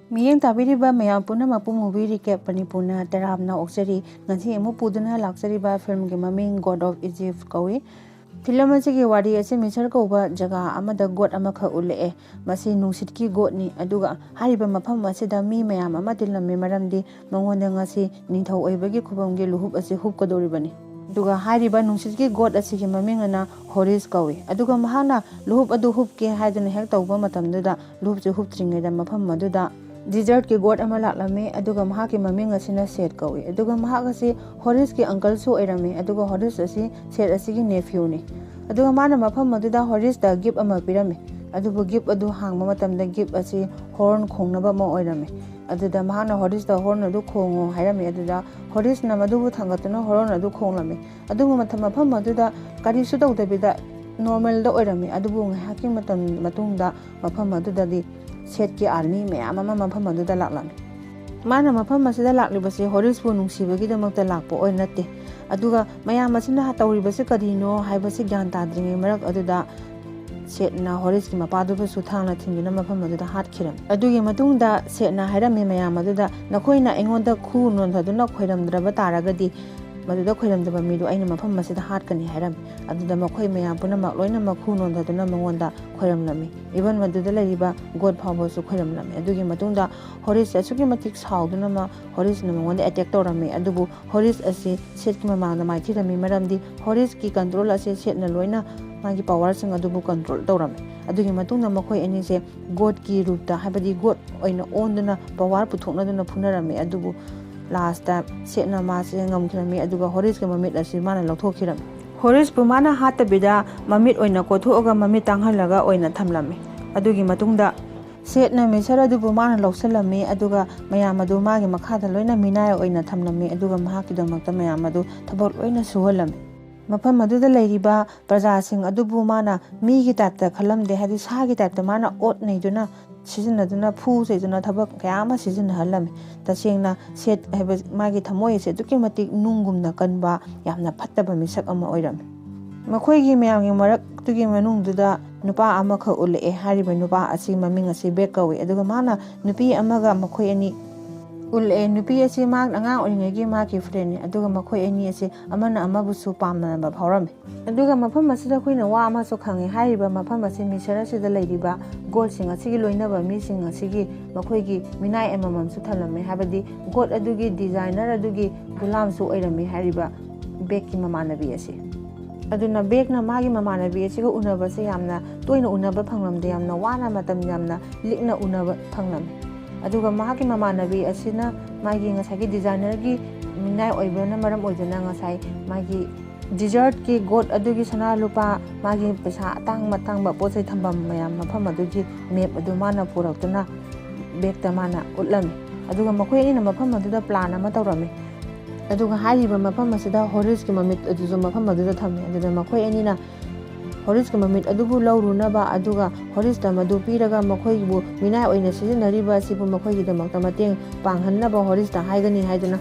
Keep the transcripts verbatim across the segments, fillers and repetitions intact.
ꯃꯤꯠꯌꯦꯡ ꯇꯥꯕꯤꯔꯤꯕ ꯃꯌꯥꯝ ꯄꯨꯝꯅꯃꯛꯄꯨ movie recap ꯃꯅꯤꯄꯨꯔꯅ ꯇꯔꯥꯝꯅ ꯑꯣꯛꯆꯔꯤ꯫ ꯉꯁꯤ ꯑꯃꯨꯛ ꯄꯨꯗꯨꯅ ꯂꯥꯛꯆꯔꯤꯕ ꯐꯤꯂꯝꯒꯤ ꯃꯃꯤꯡ God of Egypt ꯀꯧꯏ꯫ ꯐꯤꯂꯝ ꯑꯁꯤꯒꯤ ꯋꯥꯔꯤ ꯑꯁꯤ ꯃꯤꯁꯔ ꯀꯧꯕ ꯖꯒꯥ ꯑꯃꯗ ꯒꯣꯠ ꯑꯃꯈꯛ ꯎꯠꯂꯛꯑꯦ꯫ ꯃꯁꯤ ꯅꯨꯡꯁꯤꯠꯀꯤ ꯒꯣꯠꯅꯤ꯫ ꯑꯗꯨꯒ ꯍꯥꯏꯔꯤꯕ ꯃꯐꯝ ꯑꯁꯤꯗ ꯃꯤ ꯃꯌꯥꯝ ꯑꯃ ꯇꯤꯜꯂꯝꯃꯤ, ꯃꯔꯝꯗꯤ ꯃꯉꯣꯟꯗ ꯉꯁꯤ ꯅꯤꯡꯊꯧ ꯑꯣꯏꯕꯒꯤ ꯈꯨꯕꯝꯒꯤ ꯂꯨꯍꯨꯞ ꯑꯁꯤ ꯍꯨꯞꯀꯗꯧꯔꯤꯕꯅꯤ꯫ ꯑꯗꯨꯒ ꯍꯥꯏꯔꯤꯕ ꯅꯨꯡꯁꯤꯠꯀꯤ ꯒꯣꯠ ꯑꯁꯤꯒꯤ ꯃꯃꯤꯡ ꯑꯅ ꯍꯣꯔꯤꯁ ꯀꯧꯏ꯫ ꯑꯗꯨꯒ ꯃꯍꯥꯛꯅ ꯂꯨꯍꯨꯞ ꯑꯗꯨ ꯍꯨꯞꯀꯦ ꯍꯥꯏꯗꯨꯅ ꯍꯦꯛ ꯇꯧꯕ ꯃꯇꯝꯗꯨꯗ, ꯂꯨꯍꯨꯞꯁꯤ ꯍꯨꯞꯇ꯭ꯔꯤꯉꯩꯗ ꯃꯐꯝ ꯑꯗꯨꯗ ꯗꯤꯖꯔꯠꯀꯤ ꯒꯣꯠ ꯑꯃ ꯂꯥꯛꯂꯝꯃꯤ꯫ ꯑꯗꯨꯒ ꯃꯍꯥꯛꯀꯤ ꯃꯃꯤꯡ ꯑꯁꯤꯅ ꯁꯦꯠ ꯀꯧꯏ꯫ ꯑꯗꯨꯒ ꯃꯍꯥꯛ ꯑꯁꯤ ꯍꯣꯔꯤꯁꯀꯤ ꯑꯪꯀꯜꯁꯨ ꯑꯣꯏꯔꯝꯃꯤ꯫ ꯑꯗꯨꯒ ꯍꯣꯔꯤꯁ ꯑꯁꯤ ꯁꯦꯠ ꯑꯁꯤꯒꯤ ꯅꯦꯐ꯭ꯌꯨꯅꯤ꯫ ꯑꯗꯨꯒ ꯃꯥꯅ ꯃꯐꯝ ꯑꯗꯨꯗ ꯍꯣꯔꯤꯁꯇ ꯒꯤꯐ ꯑꯃ ꯄꯤꯔꯝꯃꯤ꯫ ꯑꯗꯨꯕꯨ ꯒꯤꯐ ꯑꯗꯨ ꯍꯥꯡꯕ ꯃꯇꯝꯗ ꯒꯤꯐ ꯑꯁꯤ ꯍꯣꯔꯟ ꯈꯣꯡꯅꯕ ꯑꯃ ꯑꯣꯏꯔꯝꯃꯤ꯫ ꯑꯗꯨꯗ ꯃꯍꯥꯛꯅ ꯍꯣꯔꯤꯁꯇ ꯍꯣꯔꯟ ꯑꯗꯨ ꯈꯣꯡꯉꯨ ꯍꯥꯏꯔꯝꯃꯤ꯫ ꯑꯗꯨꯗ ꯍꯣꯔꯤꯁꯅ ꯃꯗꯨꯕꯨ ꯊꯥꯡꯒꯠꯇꯨꯅ ꯍꯣꯔꯟ ꯑꯗꯨ ꯈꯣꯡꯂꯝꯃꯤ꯫ ꯑꯗꯨꯕꯨ ꯃꯇꯝ ꯃꯐꯝ ꯑꯗꯨꯗ ꯀꯔꯤꯁꯨ ꯇꯧꯗꯕꯤꯗ ꯅꯣꯔꯃꯦꯜꯗ ꯑꯣꯏꯔꯝꯃꯤ꯫ ꯑꯗꯨꯕꯨ ꯉꯥꯏꯍꯥꯛꯀꯤ ꯃꯇꯝ ꯃꯇꯨꯡꯗ ꯃꯐꯝ ꯑꯗꯨꯗꯗꯤ ꯁꯦꯠꯀꯤ ꯑꯥꯔꯃꯤ ꯃꯌꯥꯝ ꯑꯃ ꯃꯐꯝ ꯑꯗꯨꯗ ꯂꯥꯛꯂꯝꯃꯤ꯫ ꯃꯥꯅ ꯃꯐꯝ ꯑꯁꯤꯗ ꯂꯥꯛꯂꯤꯕꯁꯤ ꯍꯣꯔꯤꯁꯄꯨ ꯅꯨꯡꯁꯤꯕꯒꯤꯗꯃꯛꯇ ꯂꯥꯛꯄ ꯑꯣꯏ ꯅꯠꯇꯦ꯫ ꯑꯗꯨꯒ ꯃꯌꯥꯝ ꯑꯁꯤꯅ ꯇꯧꯔꯤꯕꯁꯤ ꯀꯔꯤꯅꯣ ꯍꯥꯏꯕꯁꯤ ꯒ꯭ꯌꯥꯟ ꯇꯥꯗ꯭ꯔꯤꯉꯩ ꯃꯔꯛ ꯑꯗꯨꯗ ꯁꯦꯠꯅ ꯍꯣꯔꯤꯁꯀꯤ ꯃꯄꯥꯗꯨꯕꯨꯁꯨ ꯊꯥꯡꯅ ꯊꯤꯟꯗꯨꯅ ꯃꯐꯝ ꯑꯗꯨꯗ ꯍꯥꯠꯈꯤꯔꯝꯃꯤ꯫ ꯑꯗꯨꯒꯤ ꯃꯇꯨꯡꯗ ꯁꯦꯠꯅ ꯍꯥꯏꯔꯝꯃꯤ ꯃꯌꯥꯝ ꯑꯗꯨꯗ, "ꯅꯈꯣꯏꯅ ꯑꯩꯉꯣꯟꯗ ꯈꯨ ꯅꯣꯟꯊꯗꯨꯅ ꯈꯣꯏꯔꯝꯗ꯭ꯔꯕ ꯇꯥꯔꯒꯗꯤ, ꯃꯗꯨꯗ ꯈꯣꯏꯔꯝꯗꯕ ꯃꯤꯗꯨ ꯑꯩꯅ ꯃꯐꯝ ꯑꯁꯤꯗ ꯍꯥꯠꯀꯅꯤ" ꯍꯥꯏꯔꯝꯃꯤ꯫ ꯑꯗꯨꯗ ꯃꯈꯣꯏ ꯃꯌꯥꯝ ꯄꯨꯝꯅꯃꯛ ꯂꯣꯏꯅꯃꯛ ꯈꯨ ꯅꯣꯟꯊꯗꯨꯅ ꯃꯉꯣꯟꯗ ꯈꯣꯏꯔꯝꯂꯝꯃꯤ꯫ ꯏꯚꯟ ꯃꯗꯨꯗ ꯂꯩꯔꯤꯕ ꯒꯣꯠ ꯐꯥꯎꯕꯁꯨ ꯈꯣꯏꯔꯝꯂꯝꯃꯤ꯫ ꯑꯗꯨꯒꯤ ꯃꯇꯨꯡꯗ ꯍꯣꯔꯤꯁ ꯑꯁꯨꯛꯀꯤ ꯃꯇꯤꯛ ꯁꯥꯎꯗꯨꯅ ꯃ-, ꯍꯣꯔꯤꯁꯅ ꯃꯉꯣꯟꯗ ꯑꯦꯇꯦꯛ ꯇꯧꯔꯝꯃꯤ꯫ ꯑꯗꯨꯕꯨ ꯍꯣꯔꯤꯁ ꯑꯁꯤ ꯁꯦꯠꯀꯤ ꯃꯃꯥꯡꯗ ꯃꯥꯏꯊꯤꯔꯝꯃꯤ, ꯃꯔꯝꯗꯤ ꯍꯣꯔꯤꯁꯀꯤ ꯀꯟꯇ꯭ꯔꯣꯜ ꯑꯁꯦ ꯁꯦꯠꯅ ꯂꯣꯏꯅ ꯃꯥꯒꯤ ꯄꯋꯥꯔꯁꯤꯡ ꯑꯗꯨꯕꯨ ꯀꯟꯇ꯭ꯔꯣꯜ ꯇꯧꯔꯝꯃꯤ꯫ ꯑꯗꯨꯒꯤ ꯃꯇꯨꯡꯗ ꯃꯈꯣꯏ ꯑꯅꯤꯁꯦ ꯒꯣꯠꯀꯤ ꯔꯨꯞꯇ, ꯍꯥꯏꯕꯗꯤ ꯒꯣꯠ ꯑꯣꯏꯅ ꯑꯣꯟꯗꯨꯅ ꯄꯋꯥꯔ ꯄꯨꯊꯣꯛꯅꯗꯨꯅ ꯐꯨꯅꯔꯝꯃꯤ꯫ ꯑꯗꯨꯕꯨ ꯂꯥꯁꯇ ꯁꯦꯠꯅ ꯃꯥꯁꯦ ꯉꯝꯈꯤꯔꯝꯃꯤ, ꯑꯗꯨꯒ ꯍꯣꯔꯤꯁꯀꯤ ꯃꯃꯤꯠ ꯑꯁꯤ ꯃꯥꯅ ꯂꯧꯊꯣꯛꯈꯤꯔꯝꯃꯤ꯫ ꯍꯣꯔꯤꯁꯄꯨ ꯃꯥꯅ ꯍꯥꯠꯇꯕꯤꯗ ꯃꯃꯤꯠ ꯑꯣꯏꯅ ꯀꯣꯠꯊꯣꯛꯑꯒ ꯃꯃꯤꯠ ꯇꯥꯡꯍꯜꯂꯒ ꯑꯣꯏꯅ ꯊꯝꯂꯝꯃꯤ꯫ ꯑꯗꯨꯒꯤ ꯃꯇꯨꯡꯗ ꯁꯦꯠꯅ ꯃꯤꯁꯔ ꯑꯗꯨꯕꯨ ꯃꯥꯅ ꯂꯧꯁꯤꯜꯂꯝꯃꯤ, ꯑꯗꯨꯒ ꯃꯌꯥꯝ ꯑꯗꯨ ꯃꯥꯒꯤ ꯃꯈꯥꯗ ꯂꯣꯏꯅ ꯃꯤꯅꯥꯏ ꯑꯣꯏꯅ ꯊꯝꯂꯝꯃꯤ, ꯑꯗꯨꯒ ꯃꯍꯥꯛꯀꯤꯗꯃꯛꯇ ꯃꯌꯥꯝ ꯑꯗꯨ ꯊꯕꯛ ꯂꯣꯏꯅ ꯁꯨꯍꯜꯂꯝꯃꯤ꯫ ꯃꯐꯝ ꯑꯗꯨꯗ ꯂꯩꯔꯤꯕ ꯄ꯭ꯔꯖꯥꯁꯤꯡ ꯑꯗꯨꯕꯨ ꯃꯥꯅ ꯃꯤꯒꯤ ꯇꯥꯏꯞꯇ ꯈꯜꯂꯝꯗꯦ, ꯍꯥꯏꯗꯤ ꯁꯥꯒꯤ ꯇꯥꯏꯞꯇ ꯃꯥꯅ ꯑꯣꯠ ꯅꯩꯗꯨꯅ, ꯁꯤꯖꯤꯟꯅꯗꯨꯅ, ꯐꯨ ꯆꯩꯗꯨꯅ ꯊꯕꯛ ꯀꯌꯥ ꯑꯃ ꯁꯤꯖꯤꯟꯅꯍꯜꯂꯝꯃꯤ꯫ ꯇꯁꯦꯡꯅ ꯁꯦꯠ ꯍꯥꯏꯕ ꯃꯥꯒꯤ ꯊꯃꯣꯏ ꯑꯁꯦ ꯑꯗꯨꯛꯀꯤ ꯃꯇꯤꯛ ꯅꯨꯡꯒꯨꯝꯅ ꯀꯟꯕ, ꯌꯥꯝꯅ ꯐꯠꯇꯕ ꯃꯤꯁꯛ ꯑꯃ ꯑꯣꯏꯔꯝꯃꯤ꯫ ꯃꯈꯣꯏꯒꯤ ꯃꯌꯥꯝꯒꯤ ꯃꯔꯛꯇꯨꯒꯤ ꯃꯅꯨꯡꯗꯨꯗ ꯅꯨꯄꯥ ꯑꯃꯈꯛ ꯎꯠꯂꯛꯑꯦ꯫ ꯍꯥꯏꯔꯤꯕ ꯅꯨꯄꯥ ꯑꯁꯤ ꯃꯃꯤꯡ ꯑꯁꯤ ꯕꯦꯛ ꯀꯧꯏ꯫ ꯑꯗꯨꯒ ꯃꯥꯅ ꯅꯨꯄꯤ ꯑꯃꯒ ꯃꯈꯣꯏ ꯑꯅꯤ ꯎꯠꯂꯛꯑꯦ꯫ ꯅꯨꯄꯤ ꯑꯁꯤ ꯃꯍꯥꯛ ꯑꯉꯥꯡ ꯑꯣꯏꯔꯤꯉꯩꯒꯤ ꯃꯍꯥꯛꯀꯤ ꯐ꯭ꯔꯦꯟꯅꯤ꯫ ꯑꯗꯨꯒ ꯃꯈꯣꯏ ꯑꯅꯤ ꯑꯁꯤ ꯑꯃꯅ ꯑꯃꯕꯨꯁꯨ ꯄꯥꯝꯅꯕ ꯐꯥꯎꯔꯝꯃꯤ꯫ ꯑꯗꯨꯒ ꯃꯐꯝ ꯑꯁꯤꯗ ꯑꯩꯈꯣꯏꯅ ꯋꯥ ꯑꯃꯁꯨ ꯈꯪꯉꯦ꯫ ꯍꯥꯏꯔꯤꯕ ꯃꯐꯝ ꯑꯁꯤ ꯃꯤꯁꯔ ꯑꯁꯤꯗ ꯂꯩꯔꯤꯕ ꯒꯣꯠꯁꯤꯡ ꯑꯁꯤꯒꯤ ꯂꯣꯏꯅꯕ ꯃꯤꯁꯤꯡ ꯑꯁꯤꯒꯤ ꯃꯈꯣꯏꯒꯤ ꯃꯤꯅꯥꯏ ꯑꯃꯃꯝꯁꯨ ꯊꯝꯂꯝꯃꯤ꯫ ꯍꯥꯏꯕꯗꯤ ꯒꯣꯠ ꯑꯗꯨꯒꯤ ꯗꯤꯖꯥꯏꯅꯔ ꯑꯗꯨꯒꯤ ꯒꯨꯂꯥꯝꯁꯨ ꯑꯣꯏꯔꯝꯃꯤ ꯍꯥꯏꯔꯤꯕ ꯕꯦꯛꯀꯤ ꯃꯃꯥꯟꯅꯕꯤ ꯑꯁꯤ꯫ ꯑꯗꯨꯅ ꯕꯦꯛꯅ ꯃꯥꯒꯤ ꯃꯃꯥꯟꯅꯕꯤ ꯑꯁꯤꯒ ꯎꯅꯕꯁꯦ ꯌꯥꯝꯅ ꯇꯣꯏꯅ ꯎꯅꯕ ꯐꯪꯂꯝꯗꯦ꯫ ꯌꯥꯝꯅ ꯋꯥꯅ, ꯃꯇꯝ ꯌꯥꯝꯅ ꯂꯤꯛꯅ ꯎꯅꯕ ꯐꯪꯂꯝꯃꯤ꯫ ꯑꯗꯨꯒ ꯃꯍꯥꯛꯀꯤ ꯃꯃꯥꯟꯅꯕꯤ ꯑꯁꯤꯅ ꯃꯥꯒꯤ ꯉꯁꯥꯏꯒꯤ ꯗꯤꯖꯥꯏꯅꯔꯒꯤ ꯃꯤꯅꯥꯏ ꯑꯣꯏꯕꯅ ꯃꯔꯝ ꯑꯣꯏꯗꯨꯅ ꯉꯁꯥꯏ ꯃꯥꯒꯤ ꯗꯤꯖꯔꯠꯀꯤ ꯒꯣꯠ ꯑꯗꯨꯒꯤ ꯁꯅꯥ ꯂꯨꯄꯥ, ꯃꯥꯒꯤ ꯄꯩꯁꯥ ꯑꯇꯥꯡ ꯑꯇꯥꯡꯕ ꯄꯣꯠ ꯆꯩ ꯊꯝꯐꯝ ꯃꯌꯥꯝ, ꯃꯐꯝ ꯑꯗꯨꯒꯤ ꯃꯦꯞ ꯑꯗꯨ ꯃꯥꯅ ꯄꯨꯔꯛꯇꯨꯅ ꯕꯦꯛꯇ ꯃꯥꯅ ꯎꯠꯂꯝꯃꯤ꯫ ꯑꯗꯨꯒ ꯃꯈꯣꯏ ꯑꯅꯤꯅ ꯃꯐꯝ ꯑꯗꯨꯗ ꯄ꯭ꯂꯥꯟ ꯑꯃ ꯇꯧꯔꯝꯃꯤ꯫ ꯑꯗꯨꯒ ꯍꯥꯏꯔꯤꯕ ꯃꯐꯝ ꯑꯁꯤꯗ ꯍꯣꯔꯤꯁꯀꯤ ꯃꯃꯤꯠ ꯑꯗꯨꯁꯨ ꯃꯐꯝ ꯑꯗꯨꯗ ꯊꯝꯃꯤ꯫ ꯑꯗꯨꯗ ꯃꯈꯣꯏ ꯑꯅꯤꯅ ꯍꯣꯔꯤꯁꯀꯤ ꯃꯃꯤꯠ ꯑꯗꯨꯕꯨ ꯂꯧꯔꯨꯅꯕ, ꯑꯗꯨꯒ ꯍꯣꯔꯤꯁꯇ ꯃꯗꯨ ꯄꯤꯔꯒ ꯃꯈꯣꯏꯕꯨ ꯃꯤꯅꯥꯏ ꯑꯣꯏꯅ ꯁꯤꯖꯤꯟꯅꯔꯤꯕ ꯑꯁꯤꯕꯨ ꯃꯈꯣꯏꯒꯤꯗꯃꯛꯇ ꯃꯇꯦꯡ ꯄꯥꯡꯍꯟꯅꯕ ꯍꯣꯔꯤꯁꯇ ꯍꯥꯏꯒꯅꯤ ꯍꯥꯏꯗꯨꯅ꯫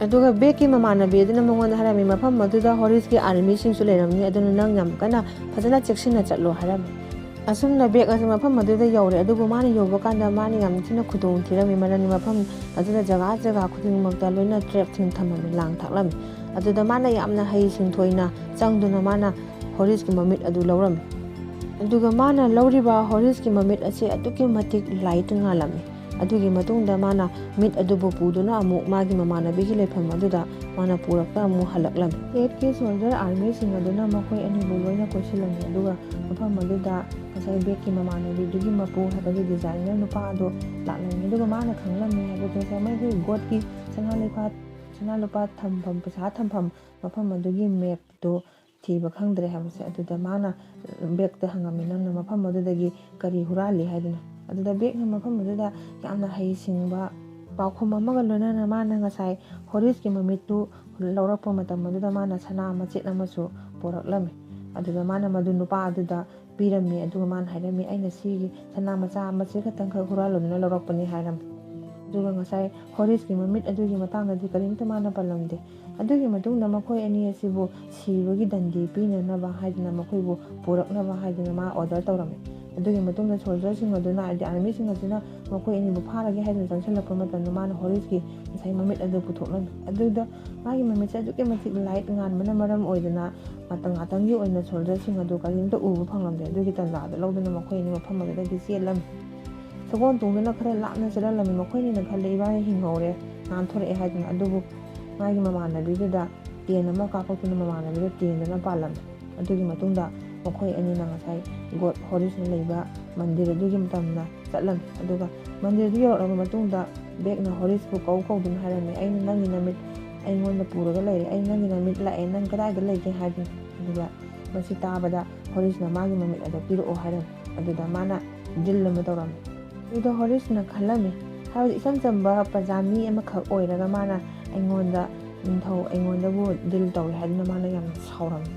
ꯑꯗꯨꯒ ꯕꯦꯛꯀꯤ ꯃꯃꯥꯟꯅꯕꯤ ꯑꯗꯨꯅ ꯃꯉꯣꯟꯗ ꯍꯥꯏꯔꯝꯃꯤ, "ꯃꯐꯝ ꯑꯗꯨꯗ ꯍꯣꯔꯤꯁꯀꯤ ꯑꯥꯔꯃꯤꯁꯤꯡꯁꯨ ꯂꯩꯔꯝꯅꯤ, ꯑꯗꯨꯅ ꯅꯪ ꯌꯥꯝ ꯀꯟꯅ ꯐꯖꯅ ꯆꯦꯛꯁꯤꯟꯅ ꯆꯠꯂꯣ" ꯍꯥꯏꯔꯝꯃꯤ꯫ ꯑꯁꯨꯝꯅ ꯕꯦꯛ ꯑꯁꯤ ꯃꯐꯝ ꯑꯗꯨꯗ ꯌꯧꯔꯦ꯫ ꯑꯗꯨꯕꯨ ꯃꯥꯅ ꯌꯧꯕ ꯀꯥꯟꯗ ꯃꯥꯅ ꯌꯥꯝ ꯊꯤꯅ ꯈꯨꯗꯣꯡ ꯊꯤꯔꯝꯃꯤ, ꯃꯔꯝꯗꯤ ꯃꯐꯝ ꯑꯗꯨꯗ ꯖꯒꯥ ꯖꯒꯥ ꯈꯨꯗꯤꯡꯃꯛꯇ ꯂꯣꯏꯅ ꯇ꯭ꯔꯦꯞꯁꯤꯡ ꯊꯝꯃꯝꯃꯤ, ꯂꯥꯡ ꯊꯥꯛꯂꯝꯃꯤ꯫ ꯑꯗꯨꯗ ꯃꯥꯅ ꯌꯥꯝꯅ ꯍꯩ ꯁꯤꯡꯊꯣꯏꯅ ꯆꯪꯗꯨꯅ ꯃꯥꯅ ꯍꯣꯔꯤꯁꯀꯤ ꯃꯃꯤꯠ ꯑꯗꯨ ꯂꯧꯔꯝꯃꯤ꯫ ꯑꯗꯨꯒ ꯃꯥꯅ ꯂꯧꯔꯤꯕ ꯍꯣꯔꯤꯁꯀꯤ ꯃꯃꯤꯠ ꯑꯁꯤ ꯑꯗꯨꯛꯀꯤ ꯃꯇꯤꯛ ꯂꯥꯏꯠ ꯉꯥꯜꯂꯝꯃꯤ꯫ ꯑꯗꯨꯒꯤ ꯃꯇꯨꯡꯗ ꯃꯥꯅ ꯃꯤꯠ ꯑꯗꯨꯕꯨ ꯄꯨꯗꯨꯅ ꯑꯃꯨꯛ ꯃꯥꯒꯤ ꯃꯃꯥꯟꯅꯕꯤꯒꯤ ꯂꯩꯐꯝ ꯑꯗꯨꯗ ꯃꯥꯅ ꯄꯨꯔꯛꯇ ꯑꯃꯨꯛ ꯍꯜꯂꯛꯂꯝꯃꯤ꯫ ꯁ꯭ꯇꯦꯠꯀꯤ ꯁꯣꯜꯖꯔ ꯑꯥꯔꯃꯤꯁꯤꯡ ꯑꯗꯨꯅ ꯃꯈꯣꯏ ꯑꯅꯤꯕꯨ ꯂꯣꯏꯅ ꯀꯣꯏꯁꯤꯜꯂꯝꯃꯤ꯫ ꯑꯗꯨꯒ ꯃꯐꯝ ꯑꯗꯨꯗ ꯉꯁꯥꯏ ꯕꯦꯛꯀꯤ ꯃꯃꯥꯟꯅꯕꯤꯗꯨꯒꯤ ꯃꯄꯨ, ꯍꯥꯏꯕꯗꯤ ꯗꯤꯖꯥꯏꯅꯔ ꯅꯨꯄꯥ ꯑꯗꯣ ꯂꯥꯛꯂꯝꯃꯤ꯫ ꯑꯗꯨꯒ ꯃꯥꯅ ꯈꯪꯂꯝꯃꯤ ꯍꯥꯏꯕꯗꯤ ꯉꯁꯥꯏ ꯃꯣꯏꯒꯤ ꯒꯣꯠꯀꯤ ꯁꯅꯥ ꯂꯨꯄꯥ, ꯁꯅꯥ ꯂꯨꯄꯥ ꯊꯝꯐꯝ, ꯄꯩꯁꯥ ꯊꯝꯐꯝ ꯃꯐꯝ ꯑꯗꯨꯒꯤ ꯃꯦꯞꯇꯨ ꯊꯤꯕ ꯈꯪꯗ꯭ꯔꯦ ꯍꯥꯏꯕꯁꯦ꯫ ꯑꯗꯨꯗ ꯃꯥꯅ ꯕꯦꯛꯇ ꯍꯪꯉꯝꯃꯤ, "ꯅꯪꯅ ꯃꯐꯝ ꯑꯗꯨꯗꯒꯤ ꯀꯔꯤ ꯍꯨꯔꯥꯜꯂꯤ?" ꯍꯥꯏꯗꯨꯅ꯫ ꯑꯗꯨꯗ ꯕꯦꯛꯅ ꯃꯐꯝ ꯑꯗꯨꯗ ꯌꯥꯝꯅ ꯍꯩꯁꯤꯡꯕ ꯄꯥꯎꯈꯨꯝ ꯑꯃꯒ ꯂꯣꯏꯅꯅ ꯃꯥꯅ ꯉꯁꯥꯏ ꯍꯣꯔꯤꯁꯀꯤ ꯃꯃꯤꯠꯇꯨ ꯂꯧꯔꯛꯄ ꯃꯇꯝ ꯑꯗꯨꯗ ꯃꯥꯅ ꯁꯅꯥ ꯃꯆꯦꯠ ꯑꯃꯁꯨ ꯄꯣꯔꯛꯂꯝꯃꯤ꯫ ꯑꯗꯨꯗ ꯃꯥꯅ ꯃꯗꯨ ꯅꯨꯄꯥ ꯑꯗꯨꯗ ꯄꯤꯔꯝꯃꯤ꯫ ꯑꯗꯨꯒ ꯃꯥꯅ ꯍꯥꯏꯔꯝꯃꯤ, "ꯑꯩꯅ ꯁꯤꯒꯤ ꯁꯅꯥ ꯃꯆꯥ ꯃꯆꯦꯠ ꯈꯛꯇꯪꯈꯛ ꯍꯨꯔꯥꯜꯂꯨꯗꯨꯅ ꯂꯧꯔꯛꯄꯅꯤ" ꯍꯥꯏꯔꯝꯃꯤ꯫ ꯑꯗꯨꯒ ꯉꯁꯥꯏ ꯍꯣꯔꯤꯁꯀꯤ ꯃꯃꯤꯠ ꯑꯗꯨꯒꯤ ꯃꯇꯥꯡꯗꯗꯤ ꯀꯔꯤꯝꯇ ꯃꯥꯅ ꯄꯜꯂꯝꯗꯦ꯫ ꯑꯗꯨꯒꯤ ꯃꯇꯨꯡꯗ ꯃꯈꯣꯏ ꯑꯅꯤ ꯑꯁꯤꯕꯨ ꯁꯤꯕꯒꯤ ꯗꯟꯗꯤ ꯄꯤꯅꯅꯕ ꯍꯥꯏꯗꯅ, ꯃꯈꯣꯏꯕꯨ ꯄꯨꯔꯛꯅꯕ ꯍꯥꯏꯗꯅ ꯃꯥ ꯑꯣꯔꯗꯔ ꯇꯧꯔꯝꯃꯤ꯫ ꯑꯗꯨꯒꯤ ꯃꯇꯨꯡꯗ ꯁꯣꯜꯖꯔꯁꯤꯡ ꯑꯗꯨꯅ, ꯍꯥꯏꯗꯤ ꯑꯥꯔꯃꯤꯁꯤꯡ ꯑꯁꯤꯅ ꯃꯈꯣꯏ ꯑꯅꯤꯕꯨ ꯐꯥꯔꯒꯦ ꯍꯥꯏꯗꯨꯅ ꯆꯪꯁꯤꯜꯂꯛꯄ ꯃꯇꯝꯗ, ꯃꯥꯅ ꯍꯣꯔꯤꯁꯀꯤ ꯉꯁꯥꯏ ꯃꯃꯤꯠ ꯑꯗꯨ ꯄꯨꯊꯣꯛꯂꯝꯃꯤ꯫ ꯑꯗꯨꯗ ꯃꯥꯒꯤ ꯃꯃꯤꯠꯁꯦ ꯑꯗꯨꯛꯀꯤ ꯃꯇꯤꯛ ꯂꯥꯏꯠ ꯉꯥꯟꯕꯅ ꯃꯔꯝ ꯑꯣꯏꯗꯅ, ꯉꯥꯛꯇꯪ ꯉꯥꯛꯇꯪꯒꯤ ꯑꯣꯏꯅ ꯁꯣꯜꯖꯔꯁꯤꯡ ꯑꯗꯨ ꯀꯔꯤꯝꯇ ꯎꯕ ꯐꯪꯂꯝꯗꯦ꯫ ꯑꯗꯨꯒꯤ ꯇꯥꯟꯖꯥꯗꯣ ꯂꯧꯗꯨꯅ ꯃꯈꯣꯏ ꯑꯅꯤ ꯃꯐꯝ ꯑꯗꯨꯗꯒꯤ ꯆꯦꯜꯂꯝꯃꯤ꯫ ꯁꯒꯣꯜ ꯇꯣꯡꯗꯨꯅ ꯈꯔ ꯂꯥꯞꯅ ꯆꯦꯜꯍꯜꯂꯝꯃꯤ꯫ ꯃꯈꯣꯏꯅꯤꯅ ꯈꯜꯂꯦ, "ꯏꯕꯥꯅꯤ ꯍꯤꯡꯍꯧꯔꯦ, ꯅꯥꯟꯊꯣꯔꯛꯑꯦ" ꯍꯥꯏꯗꯨꯅ꯫ ꯑꯗꯨꯕꯨ ꯃꯥꯒꯤ ꯃꯃꯥꯟꯅꯕꯤꯗꯨꯗ ꯇꯦꯟ ꯑꯃ ꯀꯥꯞꯄꯛꯇꯨꯅ ꯃꯃꯥꯟꯅꯕꯤꯗ ꯇꯦꯟꯗꯨꯅ ꯄꯥꯜꯂꯝꯃꯤ꯫ ꯑꯗꯨꯒꯤ ꯃꯇꯨꯡꯗ ꯃꯈꯣꯏ ꯑꯅꯤꯅ ꯉꯁꯥꯏ ꯒꯣꯗ ꯍꯣꯔꯤꯁꯅ ꯂꯩꯕ ꯃꯟꯗꯤꯔ ꯑꯗꯨꯒꯤ ꯃꯇꯝꯗ ꯆꯠꯂꯝꯃꯤ꯫ ꯑꯗꯨꯒ ꯃꯟꯗꯤꯔꯗꯨ ꯌꯧꯔꯛꯂꯕ ꯃꯇꯨꯡꯗ ꯕꯦꯛꯅ ꯍꯣꯔꯤꯁꯄꯨ ꯀꯧ ꯀꯧꯗꯨꯅ ꯍꯥꯏꯔꯝꯃꯤ, "ꯑꯩꯅ ꯅꯪꯒꯤ ꯅꯃꯤꯠ ꯑꯩꯉꯣꯟꯗ ꯄꯨꯔꯒ ꯂꯩꯔꯦ, ꯑꯩ ꯅꯪꯒꯤ ꯅꯃꯤꯠ ꯂꯥꯛꯑꯦ, ꯅꯪ ꯀꯗꯥꯏꯗ ꯂꯩꯒꯦ?" ꯍꯥꯏꯗꯨꯅ꯫ ꯑꯗꯨꯒ ꯃꯁꯤ ꯇꯥꯕꯗ ꯍꯣꯔꯤꯁꯅ ꯃꯥꯒꯤ ꯃꯃꯤꯠ ꯑꯗꯣ ꯄꯤꯔꯛꯑꯣ ꯍꯥꯏꯔꯝꯃꯤ꯫ ꯑꯗꯨꯗ ꯃꯥꯅ ꯗꯤꯜ ꯑꯃ ꯇꯧꯔꯝꯃꯤ꯫ ꯑꯗꯨꯗ ꯍꯣꯔꯤꯁꯅ ꯈꯜꯂꯝꯃꯤ, ꯍꯥꯏꯕꯗꯤ ꯏꯆꯝ ꯆꯝꯕ ꯄ꯭ꯔꯖꯥ ꯃꯤ ꯑꯃꯈꯛ ꯑꯣꯏꯔꯒ ꯃꯥꯅ ꯑꯩꯉꯣꯟꯗ ꯅꯤꯡꯊꯧ ꯑꯩꯉꯣꯟꯗꯕꯨ ꯗꯤꯜ ꯇꯧꯔꯦ ꯍꯥꯏꯗꯨꯅ ꯃꯥꯅ ꯌꯥꯝꯅ ꯁꯥꯎꯔꯝꯃꯤ꯫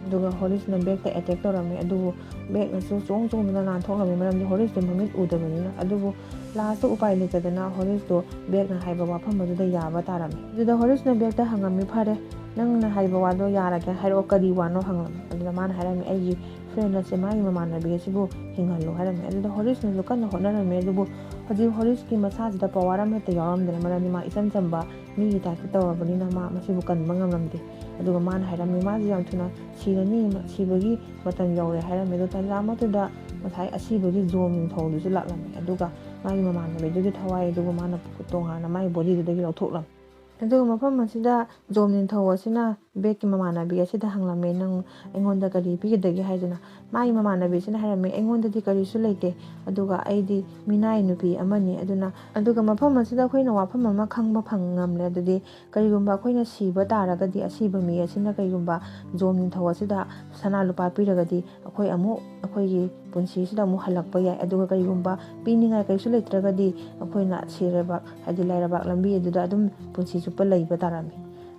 ꯑꯗꯨꯒ ꯍꯣꯔꯤꯁꯅ ꯕꯦꯛꯇ ꯑꯦꯇꯦꯛ ꯇꯧꯔꯝꯃꯤ꯫ ꯑꯗꯨꯕꯨ ꯕꯦꯛꯅꯁꯨ ꯆꯣꯡ ꯆꯣꯡꯗꯨꯅ ꯅꯥꯟꯊꯣꯛꯂꯝꯃꯤ, ꯃꯔꯝꯗꯤ ꯍꯣꯔꯤꯁꯇꯨ ꯃꯃꯤꯠ ꯎꯗꯕꯅꯤꯅ꯫ ꯑꯗꯨꯕꯨ ꯂꯥꯁꯇ ꯎꯄꯥꯏ ꯂꯩꯇꯗꯅ ꯍꯣꯔꯤꯁꯇꯨ ꯕꯦꯛꯅ ꯍꯥꯏꯕ ꯋꯥꯐꯝ ꯑꯗꯨꯗ ꯌꯥꯕ ꯇꯥꯔꯝꯃꯤ꯫ ꯑꯗꯨꯗ ꯍꯣꯔꯤꯁꯅ ꯕꯦꯛꯇ ꯍꯪꯉꯝꯃꯤ, "ꯐꯔꯦ, ꯅꯪꯅ ꯍꯥꯏꯕ ꯋꯥꯗꯣ ꯌꯥꯔꯒꯦ, ꯍꯥꯏꯔꯛꯑꯣ, ꯀꯔꯤ ꯋꯥꯅꯣ?" ꯍꯪꯉꯝꯃꯤ꯫ ꯑꯗꯨꯗ ꯃꯥꯅ ꯍꯥꯏꯔꯝꯃꯤ, "ꯑꯩꯒꯤ ꯐ꯭ꯔꯦꯟ ꯑꯁꯦ ꯃꯥꯒꯤ ꯃꯃꯥꯟꯅꯕꯤ ꯑꯁꯤꯕꯨ ꯍꯤꯡꯍꯜꯂꯨ" ꯍꯥꯏꯔꯝꯃꯤ꯫ ꯑꯗꯨꯗ ꯍꯣꯔꯤꯁꯅꯁꯨ ꯀꯟꯅ ꯍꯣꯠꯅꯔꯝꯃꯤ꯫ ꯑꯗꯨꯕꯨ ꯍꯧꯖꯤꯛ ꯍꯣꯔꯤꯁꯀꯤ ꯃꯁꯥꯁꯤꯗ ꯄꯋꯥꯔ ꯑꯃꯠꯇ ꯌꯥꯎꯔꯝꯗ꯭ꯔꯦ, ꯃꯔꯝꯗꯤ ꯃꯥ ꯏꯆꯝ ꯆꯝꯕ ꯃꯤꯒꯤ ꯇꯥꯏꯞꯇ ꯇꯧꯔꯕꯅꯤꯅ ꯃꯥ ꯃꯁꯤꯕꯨ ꯀꯟꯕ ꯉꯝꯂꯝꯗꯦ꯫ ꯑꯗꯨꯒ ꯃꯥꯅ ꯍꯥꯏꯔꯝꯃꯤ, "ꯃꯥꯁꯤ ꯌꯥꯝ ꯊꯨꯅ ꯁꯤꯔꯅꯤ, ꯁꯤꯕꯒꯤ ꯃꯇꯝ ꯌꯧꯔꯦ" ꯍꯥꯏꯔꯝꯃꯤ꯫ ꯑꯗꯣ ꯇꯥꯟꯖꯥ ꯑꯃꯗꯨꯗ ꯉꯁꯥꯏ ꯑꯁꯤꯕꯒꯤ ꯖꯣꯝ ꯅꯤꯡꯊꯧꯗꯨꯁꯨ ꯂꯥꯛꯂꯝꯃꯤ꯫ ꯑꯗꯨꯒ ꯃꯥꯒꯤ ꯃꯃꯥꯟꯅꯕꯤꯗꯨꯒꯤ ꯊꯋꯥꯏ ꯑꯗꯨꯕꯨ ꯃꯥꯅ ꯇꯣꯉꯥꯟꯅ ꯃꯥꯒꯤ ꯕꯣꯗꯤꯗꯨꯗꯒꯤ ꯂꯧꯊꯣꯛꯂꯝꯃꯤ꯫ ꯑꯗꯨꯒ ꯃꯐꯝ ꯑꯁꯤꯗ ꯖꯣꯝ ꯅꯤꯡꯊꯧ ꯑꯁꯤꯅ ꯕꯦꯛꯀꯤ ꯃꯃꯥꯟꯅꯕꯤ ꯑꯁꯤꯗ ꯍꯪꯂꯝꯃꯤ, "ꯅꯪ ꯑꯩꯉꯣꯟꯗ ꯀꯔꯤ ꯄꯤꯒꯗꯒꯦ?" ꯍꯥꯏꯗꯨꯅ꯫ ꯃꯥꯒꯤ ꯃꯃꯥꯟꯅꯕꯤꯁꯤꯅ ꯍꯥꯏꯔꯝꯃꯤ, "ꯑꯩꯉꯣꯟꯗꯗꯤ ꯀꯔꯤꯁꯨ ꯂꯩꯇꯦ, ꯑꯗꯨꯒ ꯑꯩꯗꯤ ꯃꯤꯅꯥꯏ ꯅꯨꯄꯤ ꯑꯃꯅꯤ꯫ ꯑꯗꯨꯅ," ꯑꯗꯨꯒ ꯃꯐꯝ ꯑꯁꯤꯗ ꯑꯩꯈꯣꯏꯅ ꯋꯥꯐꯝ ꯑꯃ ꯈꯪꯕ ꯐꯪ ꯉꯝꯂꯦ꯫ ꯑꯗꯨꯗꯤ ꯀꯔꯤꯒꯨꯝꯕ ꯑꯩꯈꯣꯏꯅ ꯁꯤꯕ ꯇꯥꯔꯒꯗꯤ, ꯑꯁꯤꯕ ꯃꯤ ꯑꯁꯤꯅ ꯀꯔꯤꯒꯨꯝꯕ ꯖꯣꯝ ꯅꯤꯡꯊꯧ ꯑꯁꯤꯗ ꯁꯅꯥ ꯂꯨꯄꯥ ꯄꯤꯔꯒꯗꯤ, ꯑꯩꯈꯣꯏ ꯑꯃꯨꯛ ꯑꯩꯈꯣꯏꯒꯤ ꯄꯨꯟꯁꯤꯁꯤꯗ ꯑꯃꯨꯛ ꯍꯜꯂꯛꯄ ꯌꯥꯏ꯫ ꯑꯗꯨꯒ ꯀꯔꯤꯒꯨꯝꯕ ꯄꯤꯅꯤꯡꯉꯥꯏ ꯀꯔꯤꯁꯨ ꯂꯩꯇ꯭ꯔꯒꯗꯤ, ꯑꯩꯈꯣꯏꯅ ꯁꯤꯔꯕ, ꯍꯥꯏꯗꯤ ꯂꯥꯏꯔꯕꯥꯛ ꯂꯝꯕꯤ ꯑꯗꯨꯗ ꯑꯗꯨꯝ ꯄꯨꯟꯁꯤ ꯆꯨꯞꯄ ꯂꯩꯕ ꯇꯥꯔꯝꯃꯤ꯫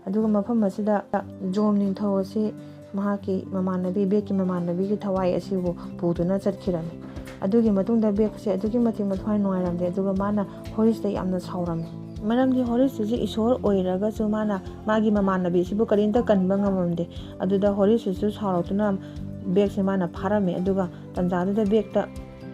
ꯑꯗꯨꯒ ꯃꯐꯝ ꯑꯁꯤꯗ ꯖꯣꯝ ꯅꯤꯡꯊꯧ ꯑꯁꯤ ꯃꯍꯥꯛꯀꯤ ꯃꯃꯥꯟꯅꯕꯤ, ꯕꯦꯛꯀꯤ ꯃꯃꯥꯟꯅꯕꯤꯒꯤ ꯊꯋꯥꯏ ꯑꯁꯤꯕꯨ ꯄꯨꯗꯨꯅ ꯆꯠꯈꯤꯔꯝꯃꯤ꯫ ꯑꯗꯨꯒꯤ ꯃꯇꯨꯡꯗ ꯕꯦꯛꯁꯦ ꯑꯗꯨꯛꯀꯤ ꯃꯇꯤꯛ ꯃꯊ꯭ꯋꯥꯏ ꯅꯨꯡꯉꯥꯏꯔꯝꯗꯦ, ꯑꯗꯨꯒ ꯃꯥꯅ ꯍꯣꯔꯤꯁꯇ ꯌꯥꯝꯅ ꯁꯥꯎꯔꯝꯃꯤ꯫ ꯃꯔꯝꯗꯤ ꯍꯣꯔꯤꯁꯇꯨꯁꯨ ꯏꯁꯣꯔ ꯑꯣꯏꯔꯒꯁꯨ ꯃꯥꯅ ꯃꯥꯒꯤ ꯃꯃꯥꯟꯅꯕꯤꯁꯤꯕꯨ ꯀꯔꯤꯝꯇ ꯀꯟꯕ ꯉꯝꯃꯝꯗꯦ꯫ ꯑꯗꯨꯗ ꯍꯣꯔꯤꯁꯇꯨꯁꯨ ꯁꯥꯎꯔꯛꯇꯨꯅ ꯕꯦꯛꯁꯦ ꯃꯥꯅ ꯐꯥꯔꯝꯃꯤ꯫ ꯑꯗꯨꯒ ꯇꯟꯖꯥꯗꯨꯗ ꯕꯦꯛꯇ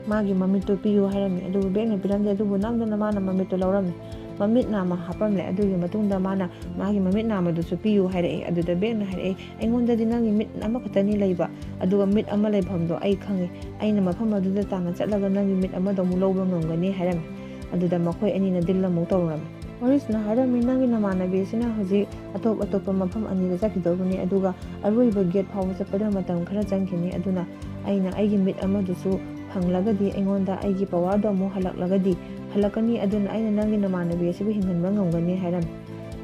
ꯃꯥꯒꯤ ꯃꯃꯤꯠꯇꯨ ꯄꯤꯌꯨ ꯍꯥꯏꯔꯝꯃꯤ꯫ ꯑꯗꯨꯕꯨ ꯕꯦꯛꯅ ꯄꯤꯔꯝꯗꯦ꯫ ꯑꯗꯨꯕꯨ ꯅꯝꯗꯅ ꯃꯥꯅ ꯃꯃꯤꯠꯇꯨ ꯂꯧꯔꯝꯃꯤ꯫ ꯃꯃꯤꯠ ꯅꯥꯝꯃ ꯍꯥꯞꯄꯝꯂꯦ꯫ ꯑꯗꯨꯒꯤ ꯃꯇꯨꯡꯗ ꯃꯥꯅ ꯃꯥꯒꯤ ꯃꯃꯤꯠ ꯅꯥꯝꯃꯗꯨꯁꯨ ꯄꯤꯌꯨ ꯍꯥꯏꯔꯛꯑꯦ꯫ ꯑꯗꯨꯗ ꯕꯦꯛꯅ ꯍꯥꯏꯔꯛꯑꯦ, "ꯑꯩꯉꯣꯟꯗꯗꯤ ꯅꯪꯒꯤ ꯃꯤꯠ ꯑꯃꯈꯛꯇꯅꯤ ꯂꯩꯕ, ꯑꯗꯨꯒ ꯃꯤꯠ ꯑꯃ ꯂꯩꯐꯝꯗꯣ ꯑꯩ ꯈꯪꯉꯤ꯫ ꯑꯩꯅ ꯃꯐꯝ ꯑꯗꯨꯗ ꯇꯥꯟꯅ ꯆꯠꯂꯒ ꯅꯪꯒꯤ ꯃꯤꯠ ꯑꯃꯗꯣ ꯑꯃꯨꯛ ꯂꯧꯕ ꯉꯝꯒꯅꯤ" ꯍꯥꯏꯔꯝꯃꯤ꯫ ꯑꯗꯨꯗ ꯃꯈꯣꯏ ꯑꯅꯤꯅ ꯗꯤꯜ ꯑꯃꯨꯛ ꯇꯧꯔꯝꯃꯤ꯫ ꯍꯣꯔꯤꯁꯅ ꯍꯥꯏꯔꯝꯃꯤ, "ꯅꯪꯒꯤ ꯅꯃꯥꯟꯅꯕꯤ ꯑꯁꯤꯅ ꯍꯧꯖꯤꯛ ꯑꯇꯣꯞ ꯑꯇꯣꯞꯄ ꯃꯐꯝ ꯑꯅꯤꯗ ꯆꯠꯈꯤꯗꯧꯕꯅꯤ, ꯑꯗꯨꯒ ꯑꯔꯣꯏꯕ ꯒꯦꯠ ꯐꯥꯎꯕ ꯆꯠꯄꯗ ꯃꯇꯝ ꯈꯔ ꯆꯪꯈꯤꯅꯤ꯫ ꯑꯗꯨꯅ ꯑꯩꯅ ꯑꯩꯒꯤ ꯃꯤꯠ ꯑꯃꯗꯨꯁꯨ ꯐꯪꯂꯒꯗꯤ ꯑꯩꯉꯣꯟꯗ ꯑꯩꯒꯤ ꯄꯋꯥꯔꯗꯣ ꯑꯃꯨꯛ ꯍꯜꯂꯛꯂꯒꯗꯤ, ꯍꯜꯂꯛꯀꯅꯤ꯫ ꯑꯗꯨꯅ ꯑꯩꯅ ꯅꯪꯒꯤ ꯅꯃꯥꯟꯅꯕꯤ ꯑꯁꯤꯕꯨ ꯍꯤꯡꯍꯟꯕ ꯉꯝꯒꯅꯤ" ꯍꯥꯏꯔꯝꯃꯤ꯫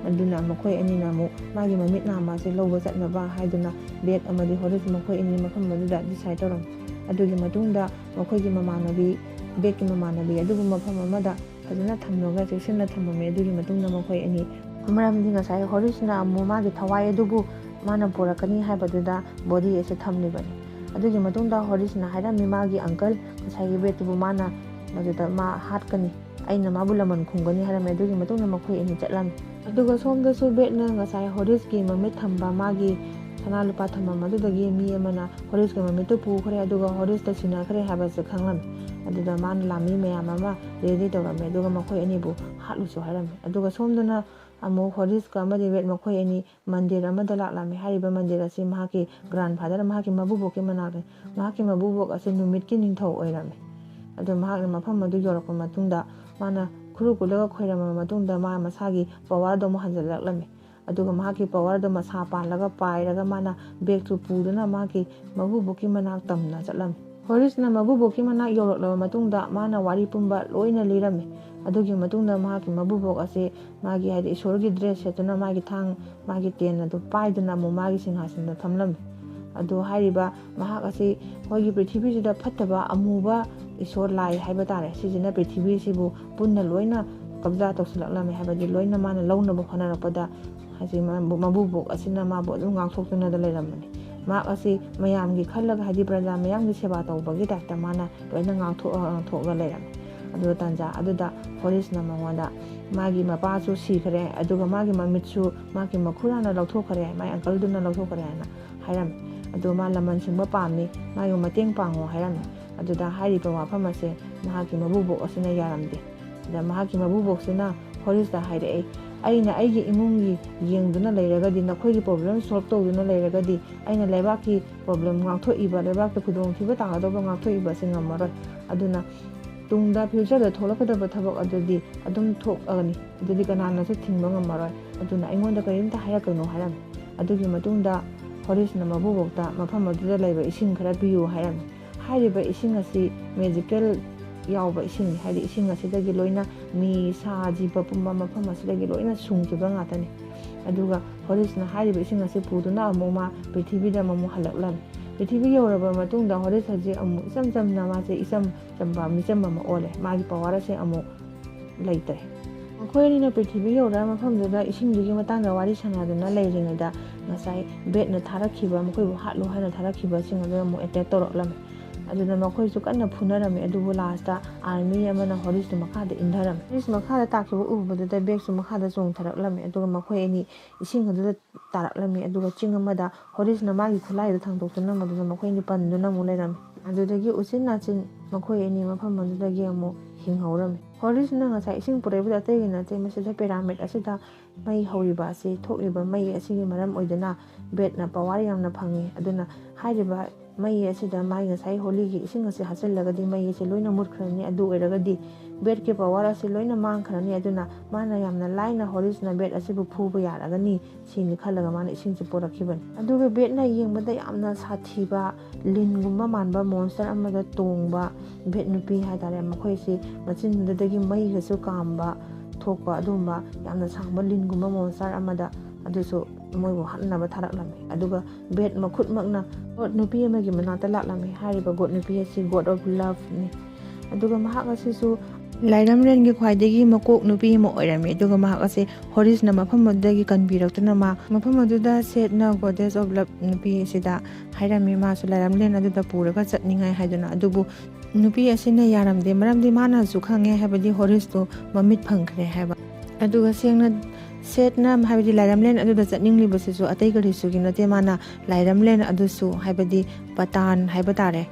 ꯑꯗꯨꯅ ꯃꯈꯣꯏ ꯑꯅꯤꯅ ꯑꯃꯨꯛ ꯃꯥꯒꯤ ꯃꯃꯤꯠ ꯅꯥꯝꯃ ꯑꯁꯤ ꯂꯧꯕ ꯆꯠꯅꯕ ꯍꯥꯏꯗꯨꯅ ꯕꯦꯛ ꯑꯃꯗꯤ ꯍꯣꯔꯤꯁ ꯃꯈꯣꯏ ꯑꯅꯤ ꯃꯐꯝ ꯑꯗꯨꯗ ꯗꯤꯁꯥꯏꯠ ꯇꯧꯔꯝꯃꯤ꯫ ꯑꯗꯨꯒꯤ ꯃꯇꯨꯡꯗ ꯃꯈꯣꯏꯒꯤ ꯃꯃꯥꯟꯅꯕꯤ, ꯕꯦꯛꯀꯤ ꯃꯃꯥꯟꯅꯕꯤ ꯑꯗꯨꯕꯨ ꯃꯐꯝ ꯑꯃꯗ ꯐꯖꯅ ꯊꯝꯂꯒ ꯆꯦꯛꯁꯤꯟꯅ ꯊꯝꯃꯝꯃꯤ꯫ ꯑꯗꯨꯒꯤ ꯃꯇꯨꯡꯗ ꯃꯈꯣꯏ ꯑꯅꯤ, ꯃꯔꯝꯗꯤ ꯉꯁꯥꯏ ꯍꯣꯔꯤꯁꯅ ꯑꯃꯨꯛ ꯃꯥꯒꯤ ꯊꯋꯥꯏ ꯑꯗꯨꯕꯨ ꯃꯥꯅ ꯄꯨꯔꯛꯀꯅꯤ ꯍꯥꯏꯕꯗꯨꯗ ꯕꯣꯗꯤ ꯑꯁꯤ ꯊꯝꯂꯤꯕꯅꯤ꯫ ꯑꯗꯨꯒꯤ ꯃꯇꯨꯡꯗ ꯍꯣꯔꯤꯁꯅ ꯍꯥꯏꯔꯝꯃꯤ, ꯃꯥꯒꯤ ꯑꯪꯀꯜ ꯉꯁꯥꯏꯒꯤ ꯕꯦꯠꯇꯨꯕꯨ ꯃꯥꯅ ꯃꯗꯨꯗ ꯃꯥ ꯍꯥꯠꯀꯅꯤ, ꯑꯩꯅ ꯃꯥꯕꯨ ꯂꯃꯟ ꯈꯨꯝꯒꯅꯤ ꯍꯥꯏꯔꯝꯃꯤ꯫ ꯑꯗꯨꯒꯤ ꯃꯇꯨꯡꯗ ꯃꯈꯣꯏ ꯑꯅꯤ ꯆꯠꯂꯝꯃꯤ꯫ ꯑꯗꯨꯒ ꯁꯣꯝꯗꯁꯨ ꯕꯦꯠꯅ ꯉꯁꯥꯏ ꯍꯣꯔꯤꯁꯀꯤ ꯃꯃꯤꯠ ꯊꯝꯕ ꯃꯥꯒꯤ ꯁꯅꯥ ꯂꯨꯄꯥ ꯊꯝꯐꯝ ꯑꯗꯨꯗꯒꯤ ꯃꯤ ꯑꯃꯅ ꯍꯣꯔꯤꯁꯀꯤ ꯃꯃꯤꯠꯇꯨ ꯄꯨꯈ꯭ꯔꯦ, ꯑꯗꯨꯒ ꯍꯣꯔꯤꯁꯇ ꯁꯤꯟꯅꯈ꯭ꯔꯦ ꯍꯥꯏꯕꯁꯦ ꯈꯪꯂꯝꯃꯤ꯫ ꯑꯗꯨꯗ ꯃꯥꯅ ꯂꯥꯃꯤ ꯃꯌꯥꯝ ꯑꯃ ꯔꯦꯗꯤ ꯇꯧꯔꯝꯃꯤ, ꯑꯗꯨꯒ ꯃꯈꯣꯏ ꯑꯅꯤꯕꯨ ꯍꯥꯠꯂꯨꯁꯨ ꯍꯥꯏꯔꯝꯃꯤ꯫ ꯑꯗꯨꯒ ꯁꯣꯝꯗꯅ ꯑꯃꯨꯛ ꯍꯣꯔꯤꯁꯀ ꯑꯃꯗꯤ ꯕꯦꯠ ꯃꯈꯣꯏ ꯑꯅꯤ ꯃꯟꯗꯤꯔ ꯑꯃꯗ ꯂꯥꯛꯂꯝꯃꯤ꯫ ꯍꯥꯏꯔꯤꯕ ꯃꯟꯗꯤꯔ ꯑꯁꯤ ꯃꯍꯥꯛꯀꯤ ꯒ꯭ꯔꯥꯟꯐꯥꯗꯔ, ꯃꯍꯥꯛꯀꯤ ꯃꯕꯨꯕꯣꯛꯀꯤ ꯃꯅꯥꯛꯅꯤ꯫ ꯃꯍꯥꯛꯀꯤ ꯃꯕꯨꯕꯣꯛ ꯑꯁꯤ ꯅꯨꯃꯤꯠꯀꯤ ꯅꯤꯡꯊꯧ ꯑꯣꯏꯔꯝꯃꯤ꯫ ꯑꯗꯨ ꯃꯍꯥꯛꯅ ꯃꯐꯝ ꯑꯗꯨ ꯌꯧꯔꯛꯄ ꯃꯇꯨꯡꯗ ꯃꯥꯅ ꯈꯨꯔꯨ ꯀꯨꯜꯂꯒ ꯈꯣꯏꯔꯝꯃꯕ ꯃꯇꯨꯡꯗ ꯃꯥ ꯃꯁꯥꯒꯤ ꯄꯋꯥꯔꯗꯣ ꯑꯃꯨꯛ ꯍꯟꯖꯤꯜꯂꯛꯂꯝꯃꯤ꯫ ꯑꯗꯨꯒ ꯃꯍꯥꯛꯀꯤ ꯄꯋꯥꯔꯗꯣ ꯃꯁꯥ ꯄꯥꯜꯂꯒ ꯄꯥꯏꯔꯒ ꯃꯥꯅ ꯕꯦꯛꯇꯨ ꯄꯨꯗꯨꯅ ꯃꯍꯥꯛꯀꯤ ꯃꯕꯨꯕꯣꯛꯀꯤ ꯃꯅꯥꯛ ꯇꯝꯅ ꯆꯠꯂꯝꯃꯤ꯫ ꯍꯣꯔꯤꯁꯅ ꯃꯕꯨꯕꯣꯛꯀꯤ ꯃꯅꯥꯛ ꯌꯧꯔꯛꯂꯕ ꯃꯇꯨꯡꯗ ꯃꯥꯅ ꯋꯥꯔꯤ ꯄꯨꯝꯕ ꯂꯣꯏꯅ ꯂꯤꯔꯝꯃꯤ꯫ ꯑꯗꯨꯒꯤ ꯃꯇꯨꯡꯗ ꯃꯍꯥꯛꯀꯤ ꯃꯕꯨꯕꯣꯛ ꯑꯁꯤ ꯃꯥꯒꯤ, ꯍꯥꯏꯗꯤ, ꯏꯁꯣꯔꯒꯤ ꯗ꯭ꯔꯦꯁ ꯁꯦꯠꯇꯨꯅ ꯃꯥꯒꯤ ꯊꯥꯡ, ꯃꯥꯒꯤ ꯇꯦꯟ ꯑꯗꯨ ꯄꯥꯏꯗꯨꯅ ꯑꯃꯨꯛ ꯃꯥꯒꯤ ꯁꯤꯡꯍꯥꯁꯅꯗ ꯐꯝꯂꯝꯃꯤ꯫ ꯑꯗꯨ ꯍꯥꯏꯔꯤꯕ ꯃꯍꯥꯛ ꯑꯁꯤ ꯑꯩꯈꯣꯏꯒꯤ ꯄ꯭ꯔꯤꯊꯤꯕꯤꯁꯤꯗ ꯐꯠꯇꯕ ꯑꯃꯨꯕ ꯏꯁꯣꯔ ꯂꯥꯏ ꯍꯥꯏꯕ ꯇꯥꯔꯦ, ꯁꯤꯁꯤꯅ ꯄ꯭ꯔꯤꯊꯤꯕꯤꯁꯤꯕꯨ ꯄꯨꯟꯅ ꯂꯣꯏꯅ ꯀꯕꯖꯥ ꯇꯧꯁꯤꯜꯂꯛꯂꯝꯃꯤ, ꯍꯥꯏꯕꯗꯤ ꯂꯣꯏꯅ ꯃꯥꯅ ꯂꯧꯅꯕ ꯍꯣꯠꯅꯔꯛꯄꯗ ꯍꯥꯏꯁꯤ ꯃꯕꯨ-, ꯃꯕꯨꯕꯣꯛ ꯑꯁꯤꯅ ꯃꯥꯕꯨ ꯑꯗꯨꯝ ꯉꯥꯛꯊꯣꯛꯇꯨꯅꯗ ꯂꯩꯔꯝꯕꯅꯤ꯫ ꯃꯍꯥꯛ ꯑꯁꯤ ꯃꯌꯥꯝꯒꯤ ꯈꯜꯂꯒ, ꯍꯥꯏꯗꯤ ꯄ꯭ꯔꯖꯥ ꯃꯌꯥꯝꯒꯤ ꯁꯦꯕꯥ ꯇꯧꯕꯒꯤ ꯇꯥꯏꯞꯇ ꯃꯥꯅ ꯂꯣꯏꯅ ꯉꯥꯡꯊꯣꯛꯑ ꯉꯥꯡꯊꯣꯛꯑꯒ ꯂꯩꯔꯝꯃꯤ꯫ ꯑꯗꯨꯒ ꯇꯥꯟꯖꯥ ꯑꯗꯨꯗ ꯍꯣꯔꯤꯁꯅ ꯃꯉꯣꯟꯗ, ꯃꯥꯒꯤ ꯃꯄꯥꯁꯨ ꯁꯤꯈ꯭ꯔꯦ, ꯑꯗꯨꯒ ꯃꯥꯒꯤ ꯃꯃꯤꯠꯁꯨ ꯃꯥꯒꯤ ꯃꯈꯨꯔꯥꯅ ꯂꯧꯊꯣꯛꯈ꯭ꯔꯦ, ꯃꯥꯒꯤ ꯑꯪꯀꯜꯗꯨꯅ ꯂꯧꯊꯣꯛꯈ꯭ꯔꯦ ꯍꯥꯏꯅ ꯍꯥꯏꯔꯝꯃꯤ꯫ ꯑꯗꯣ ꯃꯥ ꯂꯃꯟ ꯁꯤꯡꯕ ꯄꯥꯝꯃꯤ, ꯃꯥꯒꯤ ꯃꯇꯦꯡ ꯄꯥꯡꯉꯣ ꯍꯥꯏꯔꯝꯃꯤ꯫ ꯑꯗꯨꯗ ꯍꯥꯏꯔꯤꯕ ꯋꯥꯐꯝ ꯑꯁꯦ ꯃꯍꯥꯛꯀꯤ ꯃꯕꯨꯕꯣꯛ ꯑꯁꯤꯅ ꯌꯥꯔꯝꯗꯦ꯫ ꯑꯗ ꯃꯍꯥꯛꯀꯤ ꯃꯕꯨꯕꯣꯛꯁꯤꯅ ꯍꯣꯔꯤꯁꯇ ꯍꯥꯏꯔꯛꯏ, "ꯑꯩꯅ ꯑꯩꯒꯤ ꯏꯃꯨꯡꯒꯤ ꯌꯦꯡꯗꯨꯅ ꯂꯩꯔꯒꯗꯤ, ꯅꯈꯣꯏꯒꯤ problem solve ꯇꯧꯗꯨꯅ ꯂꯩꯔꯒꯗꯤ, ꯑꯩꯅ ꯂꯩꯕꯥꯛꯀꯤ problem ꯉꯥꯛꯊꯣꯛꯏꯕ, ꯂꯩꯕꯥꯛꯇ ꯈꯨꯗꯣꯡꯊꯤꯕ ꯇꯥꯒꯗꯧꯕ ꯉꯥꯛꯊꯣꯛꯏꯕ ꯑꯁꯤ ꯉꯝꯃꯔꯣꯏ꯫ ꯑꯗꯨꯅ ꯇꯨꯡꯗ future ꯗ ꯊꯣꯛꯂꯛꯀꯗꯕ ꯊꯕꯛ ꯑꯗꯨꯗꯤ ꯑꯗꯨꯝ ꯊꯣꯛꯂꯒꯅꯤ, ꯑꯗꯨꯗꯤ ꯀꯅꯥꯅꯁꯨ ꯊꯤꯡꯕ ꯉꯝꯃꯔꯣꯏ꯫ ꯑꯗꯨꯅ ꯑꯩꯉꯣꯟꯗ ꯀꯔꯤꯝꯇ ꯍꯥꯏꯔꯛꯀꯅꯨ" ꯍꯥꯏꯔꯝꯃꯤ꯫ ꯑꯗꯨꯒꯤ ꯃꯇꯨꯡꯗ ꯍꯣꯔꯤꯁꯅ ꯃꯕꯨꯕꯣꯛꯇ ꯃꯐꯝ ꯑꯗꯨꯗ ꯂꯩꯕ ꯏꯁꯤꯡ ꯈꯔ ꯄꯤꯌꯨ ꯍꯥꯏꯔꯝꯃꯤ꯫ ꯍꯥꯏꯔꯤꯕ ꯏꯁꯤꯡ ꯑꯁꯤ magical ꯌꯥꯎꯕ ꯏꯁꯤꯡꯅꯤ, ꯍꯥꯏꯗꯤ ꯏꯁꯤꯡ ꯑꯁꯤꯗꯒꯤ ꯂꯣꯏꯅ ꯃꯤ, ꯁꯥ, ꯖꯤꯕ ꯄꯨꯝꯕ ꯃꯐꯝ ꯑꯁꯤꯗꯒꯤ ꯂꯣꯏꯅ ꯁꯨꯡꯈꯤꯕ ꯉꯥꯛꯇꯅꯤ꯫ ꯑꯗꯨꯒ ꯍꯣꯔꯤꯁꯅ ꯍꯥꯏꯔꯤꯕ ꯏꯁꯤꯡ ꯑꯁꯤ ꯄꯨꯗꯨꯅ ꯑꯃꯨꯛ ꯃꯥ ꯄ꯭ꯔꯤꯊꯤꯕꯤꯗ ꯑꯃꯨꯛ ꯍꯜꯂꯛꯂꯝꯃꯤ꯫ ꯄ꯭ꯔꯤꯊꯤꯕꯤ ꯌꯧꯔꯕ ꯃꯇꯨꯡꯗ ꯍꯣꯔꯤꯁ ꯍꯧꯖꯤꯛ ꯑꯃꯨꯛ ꯏꯆꯝ ꯆꯝꯅ ꯃꯥꯁꯦ ꯏꯆꯝ ꯆꯝꯕ ꯃꯤꯆꯝ ꯑꯃ ꯑꯣꯜꯂꯦ꯫ ꯃꯥꯒꯤ power ꯑꯁꯦ ꯑꯃꯨꯛ ꯂꯩꯇ꯭ꯔꯦ꯫ ꯃꯈꯣꯏ ꯑꯅꯤꯅ ꯄ꯭ꯔꯤꯊꯤꯕꯤ ꯌꯧꯔꯛꯑ ꯃꯐꯝꯗꯨꯗ ꯏꯁꯤꯡꯗꯨꯒꯤ ꯃꯇꯥꯡꯗ ꯋꯥꯔꯤ ꯁꯥꯟꯅꯗꯨꯅ ꯂꯩꯔꯤꯉꯩꯗ, ꯉꯁꯥꯏ ꯕꯦꯠꯅ ꯊꯥꯔꯛꯈꯤꯕ, ꯃꯈꯣꯏꯕꯨ ꯍꯥꯠꯂꯨ ꯍꯥꯏꯅ ꯊꯥꯔꯛꯈꯤꯕꯁꯤꯡ ꯑꯗꯨ ꯑꯃꯨꯛ attack ꯇꯧꯔꯛꯂꯝꯃꯤ꯫ ꯑꯗꯨꯗ ꯃꯈꯣꯏꯁꯨ ꯀꯟꯅ ꯐꯨꯅꯔꯝꯃꯤ, ꯑꯗꯨꯕꯨ last ꯇ army ꯑꯃꯅ ꯍꯣꯔꯤꯁꯇꯨ ꯃꯈꯥꯗ ꯏꯟꯊꯔꯝꯃꯤ꯫ ꯍꯣꯔꯤꯁ ꯃꯈꯥꯗ ꯇꯥꯈꯤꯕ ꯎꯕꯗꯨꯗ ꯕꯦꯒꯁꯨ ꯃꯈꯥꯗ ꯆꯣꯡꯊꯔꯛꯂꯝꯃꯤ, ꯑꯗꯨꯒ ꯃꯈꯣꯏ ꯑꯅꯤ ꯏꯁꯤꯡ ꯑꯗꯨꯗ ꯇꯥꯔꯛꯂꯝꯃꯤ꯫ ꯑꯗꯨꯒ ꯆꯤꯡ ꯑꯃꯗ ꯍꯣꯔꯤꯁꯅ ꯃꯥꯒꯤ ꯈꯨꯠꯂꯥꯏꯗꯨ ꯊꯥꯡꯗꯣꯛꯇꯨꯅ ꯃꯗꯨꯗ ꯃꯈꯣꯏ ꯑꯅꯤ ꯄꯟꯗꯨꯅ ꯑꯃꯨꯛ ꯂꯩꯔꯝꯃꯤ꯫ ꯑꯗꯨꯗꯒꯤ ꯎꯆꯤꯟ ꯅꯥꯆꯤꯟ ꯃꯈꯣꯏ ꯑꯅꯤ ꯃꯐꯝ ꯑꯗꯨꯗꯒꯤ ꯑꯃꯨꯛ ꯍꯤꯡꯍꯧꯔꯝꯃꯤ꯫ ꯍꯣꯔꯤꯁꯅ ꯉꯁꯥꯏ ꯏꯁꯤꯡ ꯄꯨꯔꯛꯏꯕꯗꯨ ꯑꯇꯩꯒꯤ ꯅꯠꯇꯦ, ꯃꯁꯤꯗ pyramid ꯑꯁꯤꯗ ꯃꯩ ꯍꯧꯔꯤꯕ ꯑꯁꯤ, ꯊꯣꯛꯂꯤꯕ ꯃꯩ ꯑꯁꯤꯒꯤ ꯃꯔꯝ ꯑꯣꯏꯗꯨꯅ ꯕꯦꯠꯅ power ꯌꯥꯝꯅ ꯐꯪꯉꯤ꯫ ꯑꯗꯨꯅ ꯍꯥꯏꯔꯤꯕ ꯃꯩ ꯑꯁꯤꯗ ꯃꯥꯒꯤ ꯉꯁꯥꯏ ꯍꯣꯂꯤꯒꯤ ꯏꯁꯤꯡ ꯑꯁꯤ ꯍꯥꯞꯆꯤꯜꯂꯒꯗꯤ ꯃꯩ ꯑꯁꯤ ꯂꯣꯏꯅ ꯃꯨꯠꯈ꯭ꯔꯅꯤ꯫ ꯑꯗꯨ ꯑꯣꯏꯔꯒꯗꯤ ꯕꯦꯠꯀꯤ power ꯑꯁꯤ ꯂꯣꯏꯅ ꯃꯥꯡꯈ꯭ꯔꯅꯤ꯫ ꯑꯗꯨꯅ ꯃꯥꯅ ꯌꯥꯝꯅ ꯂꯥꯏꯅ ꯍꯣꯔꯤꯁꯅ ꯕꯦꯠ ꯑꯁꯤꯕꯨ ꯐꯨꯕ ꯌꯥꯔꯒꯅꯤ, ꯁꯤꯅꯤ ꯈꯜꯂꯒ ꯃꯥꯅ ꯏꯁꯤꯡꯁꯤ ꯄꯨꯔꯛꯈꯤꯕꯅꯤ꯫ ꯑꯗꯨꯒ ꯕꯦꯠꯅ ꯌꯦꯡꯕꯗ ꯌꯥꯝꯅ ꯁꯥꯊꯤꯕ, ꯂꯤꯟꯒꯨꯝꯕ ꯃꯥꯟꯕ monster ꯑꯃꯗ ꯇꯣꯡꯕ ꯕꯦꯠ ꯅꯨꯄꯤ ꯍꯥꯏꯇꯥꯔꯦ, ꯃꯈꯣꯏꯁꯤ ꯃꯆꯤꯟꯗꯨꯗꯒꯤ ꯃꯩꯒꯁꯨ ꯀꯥꯝꯕ ꯊꯣꯛꯄ ꯑꯗꯨꯒꯨꯝꯕ ꯌꯥꯝꯅ ꯁꯥꯡꯕ ꯂꯤꯟꯒꯨꯝꯕ monster ꯑꯃꯗ ꯑꯗꯨꯁꯨ ꯃꯣꯏꯕꯨ ꯍꯥꯠꯅꯕ ꯊꯥꯔꯛꯂꯝꯃꯤ꯫ ꯑꯗꯨꯒ ꯕꯦꯠ ꯃꯈꯨꯠꯃꯛꯅ god ꯅꯨꯄꯤ ꯑꯃꯒꯤ ꯃꯅꯥꯛꯇ ꯂꯥꯛꯂꯝꯃꯤ꯫ ꯍꯥꯏꯔꯤꯕ god ꯅꯨꯄꯤ ꯑꯁꯤ god of love ꯅꯤ꯫ ꯑꯗꯨꯒ ꯃꯍꯥꯛ ꯑꯁꯤꯁꯨ ꯂꯥꯏꯔꯝꯂꯦꯟꯒꯤ ꯈ꯭ꯋꯥꯏꯗꯒꯤ ꯃꯀꯣꯛ ꯅꯨꯄꯤ ꯑꯃ ꯑꯣꯏꯔꯝꯃꯤ꯫ ꯑꯗꯨꯒ ꯃꯍꯥꯛ ꯑꯁꯦ ꯍꯣꯔꯤꯁꯅ ꯃꯐꯝ ꯑꯗꯨꯗꯒꯤ ꯀꯟꯕꯤꯔꯛꯇꯨꯅ ꯃꯥ ꯃꯐꯝ ꯑꯗꯨꯗ ꯁꯦꯠꯅ Goddess of Love ꯅꯨꯄꯤ ꯑꯁꯤꯗ ꯍꯥꯏꯔꯝꯃꯤ꯫ ꯃꯥꯁꯨ ꯂꯥꯏꯔꯝꯂꯦꯟ ꯑꯗꯨꯗ ꯄꯨꯔꯒ ꯆꯠꯅꯤꯡꯉꯥꯏ ꯍꯥꯏꯗꯨꯅ꯫ ꯑꯗꯨꯕꯨ ꯅꯨꯄꯤ ꯑꯁꯤꯅ ꯌꯥꯔꯝꯗꯦ, ꯃꯔꯝꯗꯤ ꯃꯥꯅꯁꯨ ꯈꯪꯉꯦ, ꯍꯥꯏꯕꯗꯤ ꯍꯣꯔꯤꯁꯇꯨ ꯃꯃꯤꯠ ꯐꯪꯈ꯭ꯔꯦ ꯍꯥꯏꯕ꯫ ꯑꯗꯨꯒ ꯁꯦꯡꯅ ꯁꯦꯠꯅ, ꯍꯥꯏꯕꯗꯤ ꯂꯥꯏꯔꯝꯂꯦꯟ ꯑꯗꯨꯗ ꯆꯠꯅꯤꯡꯂꯤꯕꯁꯤꯁꯨ ꯑꯇꯩ ꯀꯔꯤꯁꯨꯒꯤ ꯅꯠꯇꯦ, ꯃꯥꯅ ꯂꯥꯏꯔꯝꯂꯦꯟ ꯑꯗꯨꯁꯨ, ꯍꯥꯏꯕꯗꯤ ꯄꯇꯥꯟ ꯍꯥꯏꯕ ꯇꯥꯔꯦ,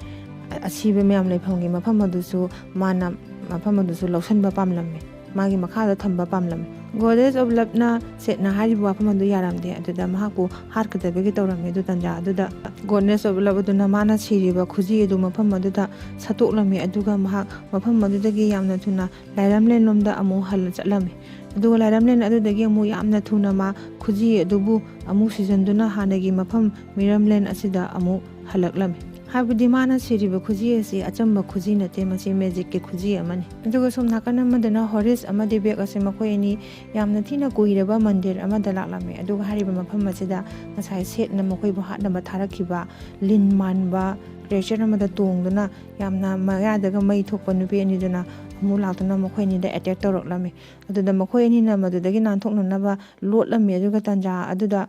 ꯑꯁꯤꯕ ꯃꯌꯥꯝ ꯂꯩꯐꯝꯒꯤ ꯃꯐꯝ ꯑꯗꯨꯁꯨ ꯃꯥꯅ ꯃꯐꯝ ꯑꯗꯨꯁꯨ ꯂꯧꯁꯤꯟꯕ ꯄꯥꯝꯂꯝꯃꯤ, ꯃꯥꯒꯤ ꯃꯈꯥꯗ ꯊꯝꯕ ꯄꯥꯝꯂꯝꯃꯤ꯫ Goddess of Love ꯅ ꯁꯦꯠꯅ ꯍꯥꯏꯔꯤꯕ ꯋꯥꯐꯝ ꯑꯗꯨ ꯌꯥꯔꯝꯗꯦ꯫ ꯑꯗꯨꯗ ꯃꯍꯥꯛꯄꯨ ꯍꯥꯠꯀꯗꯕꯒꯤ ꯇꯧꯔꯝꯃꯤ꯫ ꯑꯗꯨ ꯇꯟꯖꯥ ꯑꯗꯨꯗ Goddess of Love ꯑꯗꯨꯅ ꯃꯥꯅ ꯁꯤꯔꯤꯕ ꯈꯨꯖꯤ ꯑꯗꯨ ꯃꯐꯝ ꯑꯗꯨꯗ ꯁꯠꯇꯣꯛꯂꯝꯃꯤ꯫ ꯑꯗꯨꯒ ꯃꯍꯥꯛ ꯃꯐꯝ ꯑꯗꯨꯗꯒꯤ ꯌꯥꯝꯅ ꯊꯨꯅ ꯂꯥꯏꯔꯝꯂꯦꯟꯂꯣꯝꯗ ꯑꯃꯨꯛ ꯍꯜꯂ ꯆꯠꯂꯝꯃꯤ꯫ ꯑꯗꯨꯒ ꯂꯥꯏꯔꯝꯂꯦꯟ ꯑꯗꯨꯗꯒꯤ ꯑꯃꯨꯛ ꯌꯥꯝꯅ ꯊꯨꯅ ꯃꯥ ꯈꯨꯖꯤ ꯑꯗꯨꯕꯨ ꯑꯃꯨꯛ ꯁꯤꯖꯟꯗꯨꯅ ꯍꯥꯟꯅꯒꯤ ꯃꯐꯝ ꯃꯤꯔꯝꯂꯦꯟ ꯑꯁꯤꯗ ꯑꯃꯨꯛ ꯍꯜꯂꯛꯂꯝꯃꯤ꯫ ꯍꯥꯏꯕꯗꯤ ꯃꯥꯅ ꯁꯤꯔꯤꯕ ꯈꯨꯖꯤ ꯑꯁꯤ ꯑꯆꯝꯕ ꯈꯨꯖꯤ ꯅꯠꯇꯦ, ꯃꯁꯤ magic ꯀꯤ ꯈꯨꯖꯤ ꯑꯃꯅꯤ꯫ ꯑꯗꯨꯒ ꯁꯣꯝ ꯅꯥꯀꯟ ꯑꯃꯗꯅ ꯍꯣꯔꯤꯁ ꯑꯃꯗꯤ ꯕꯦꯛ ꯑꯁꯤ ꯃꯈꯣꯏ ꯑꯅꯤ ꯌꯥꯝꯅ ꯊꯤꯅ ꯀꯨꯏꯔꯕ ꯃꯟꯗꯤꯔ ꯑꯃꯗ ꯂꯥꯛꯂꯝꯃꯤ꯫ ꯑꯗꯨꯒ ꯍꯥꯏꯔꯤꯕ ꯃꯐꯝ ꯑꯁꯤꯗ ꯉꯁꯥꯏ ꯁꯦꯠꯅ ꯃꯈꯣꯏꯕꯨ ꯍꯥꯠꯅꯕ ꯊꯥꯔꯛꯈꯤꯕ ꯂꯤꯟ ꯃꯥꯟꯕ creature ꯑꯃꯗ ꯇꯣꯡꯗꯨꯅ ꯌꯥꯝꯅ ꯃꯌꯥꯗꯒ ꯃꯩ ꯊꯣꯛꯄ ꯅꯨꯄꯤ ꯑꯅꯤꯗꯨꯅ ꯑꯃꯨꯛ ꯂꯥꯛꯇꯨꯅ ꯃꯈꯣꯏ ꯑꯅꯤꯗ attack ꯇꯧꯔꯛꯂꯝꯃꯤ꯫ ꯑꯗꯨꯗ ꯃꯈꯣꯏ ꯑꯅꯤꯅ ꯃꯗꯨꯗꯒꯤ ꯅꯥꯟꯊꯣꯛꯅꯅꯕ ꯂꯣꯠꯂꯝꯃꯤ꯫ ꯑꯗꯨꯒ ꯇꯟꯖꯥ ꯑꯗꯨꯗ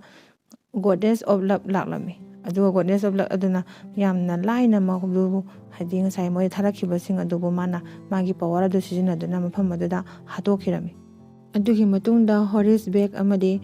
Goddess of Love ꯂꯥꯛꯂꯝꯃꯤ꯫ ꯑꯗꯨꯒ Goddess of Love ꯑꯗꯨꯅ ꯌꯥꯝꯅ ꯂꯥꯏꯅ ꯃꯗꯨꯕꯨ, ꯍꯥꯏꯗꯤ ꯉꯁꯥꯏ ꯃꯣꯏ ꯊꯥꯔꯛꯈꯤꯕꯁꯤꯡ ꯑꯗꯨꯕꯨ ꯃꯥꯅ ꯃꯥꯒꯤ power ꯑꯗꯨ ꯁꯤꯖꯤꯟꯅꯗꯨꯅ ꯃꯐꯝ ꯑꯗꯨꯗ ꯍꯥꯠꯇꯣꯛꯈꯤꯔꯝꯃꯤ꯫ ꯑꯗꯨꯒꯤ ꯃꯇꯨꯡꯗ ꯍꯣꯔꯤꯁ, ꯕꯦꯛ ꯑꯃꯗꯤ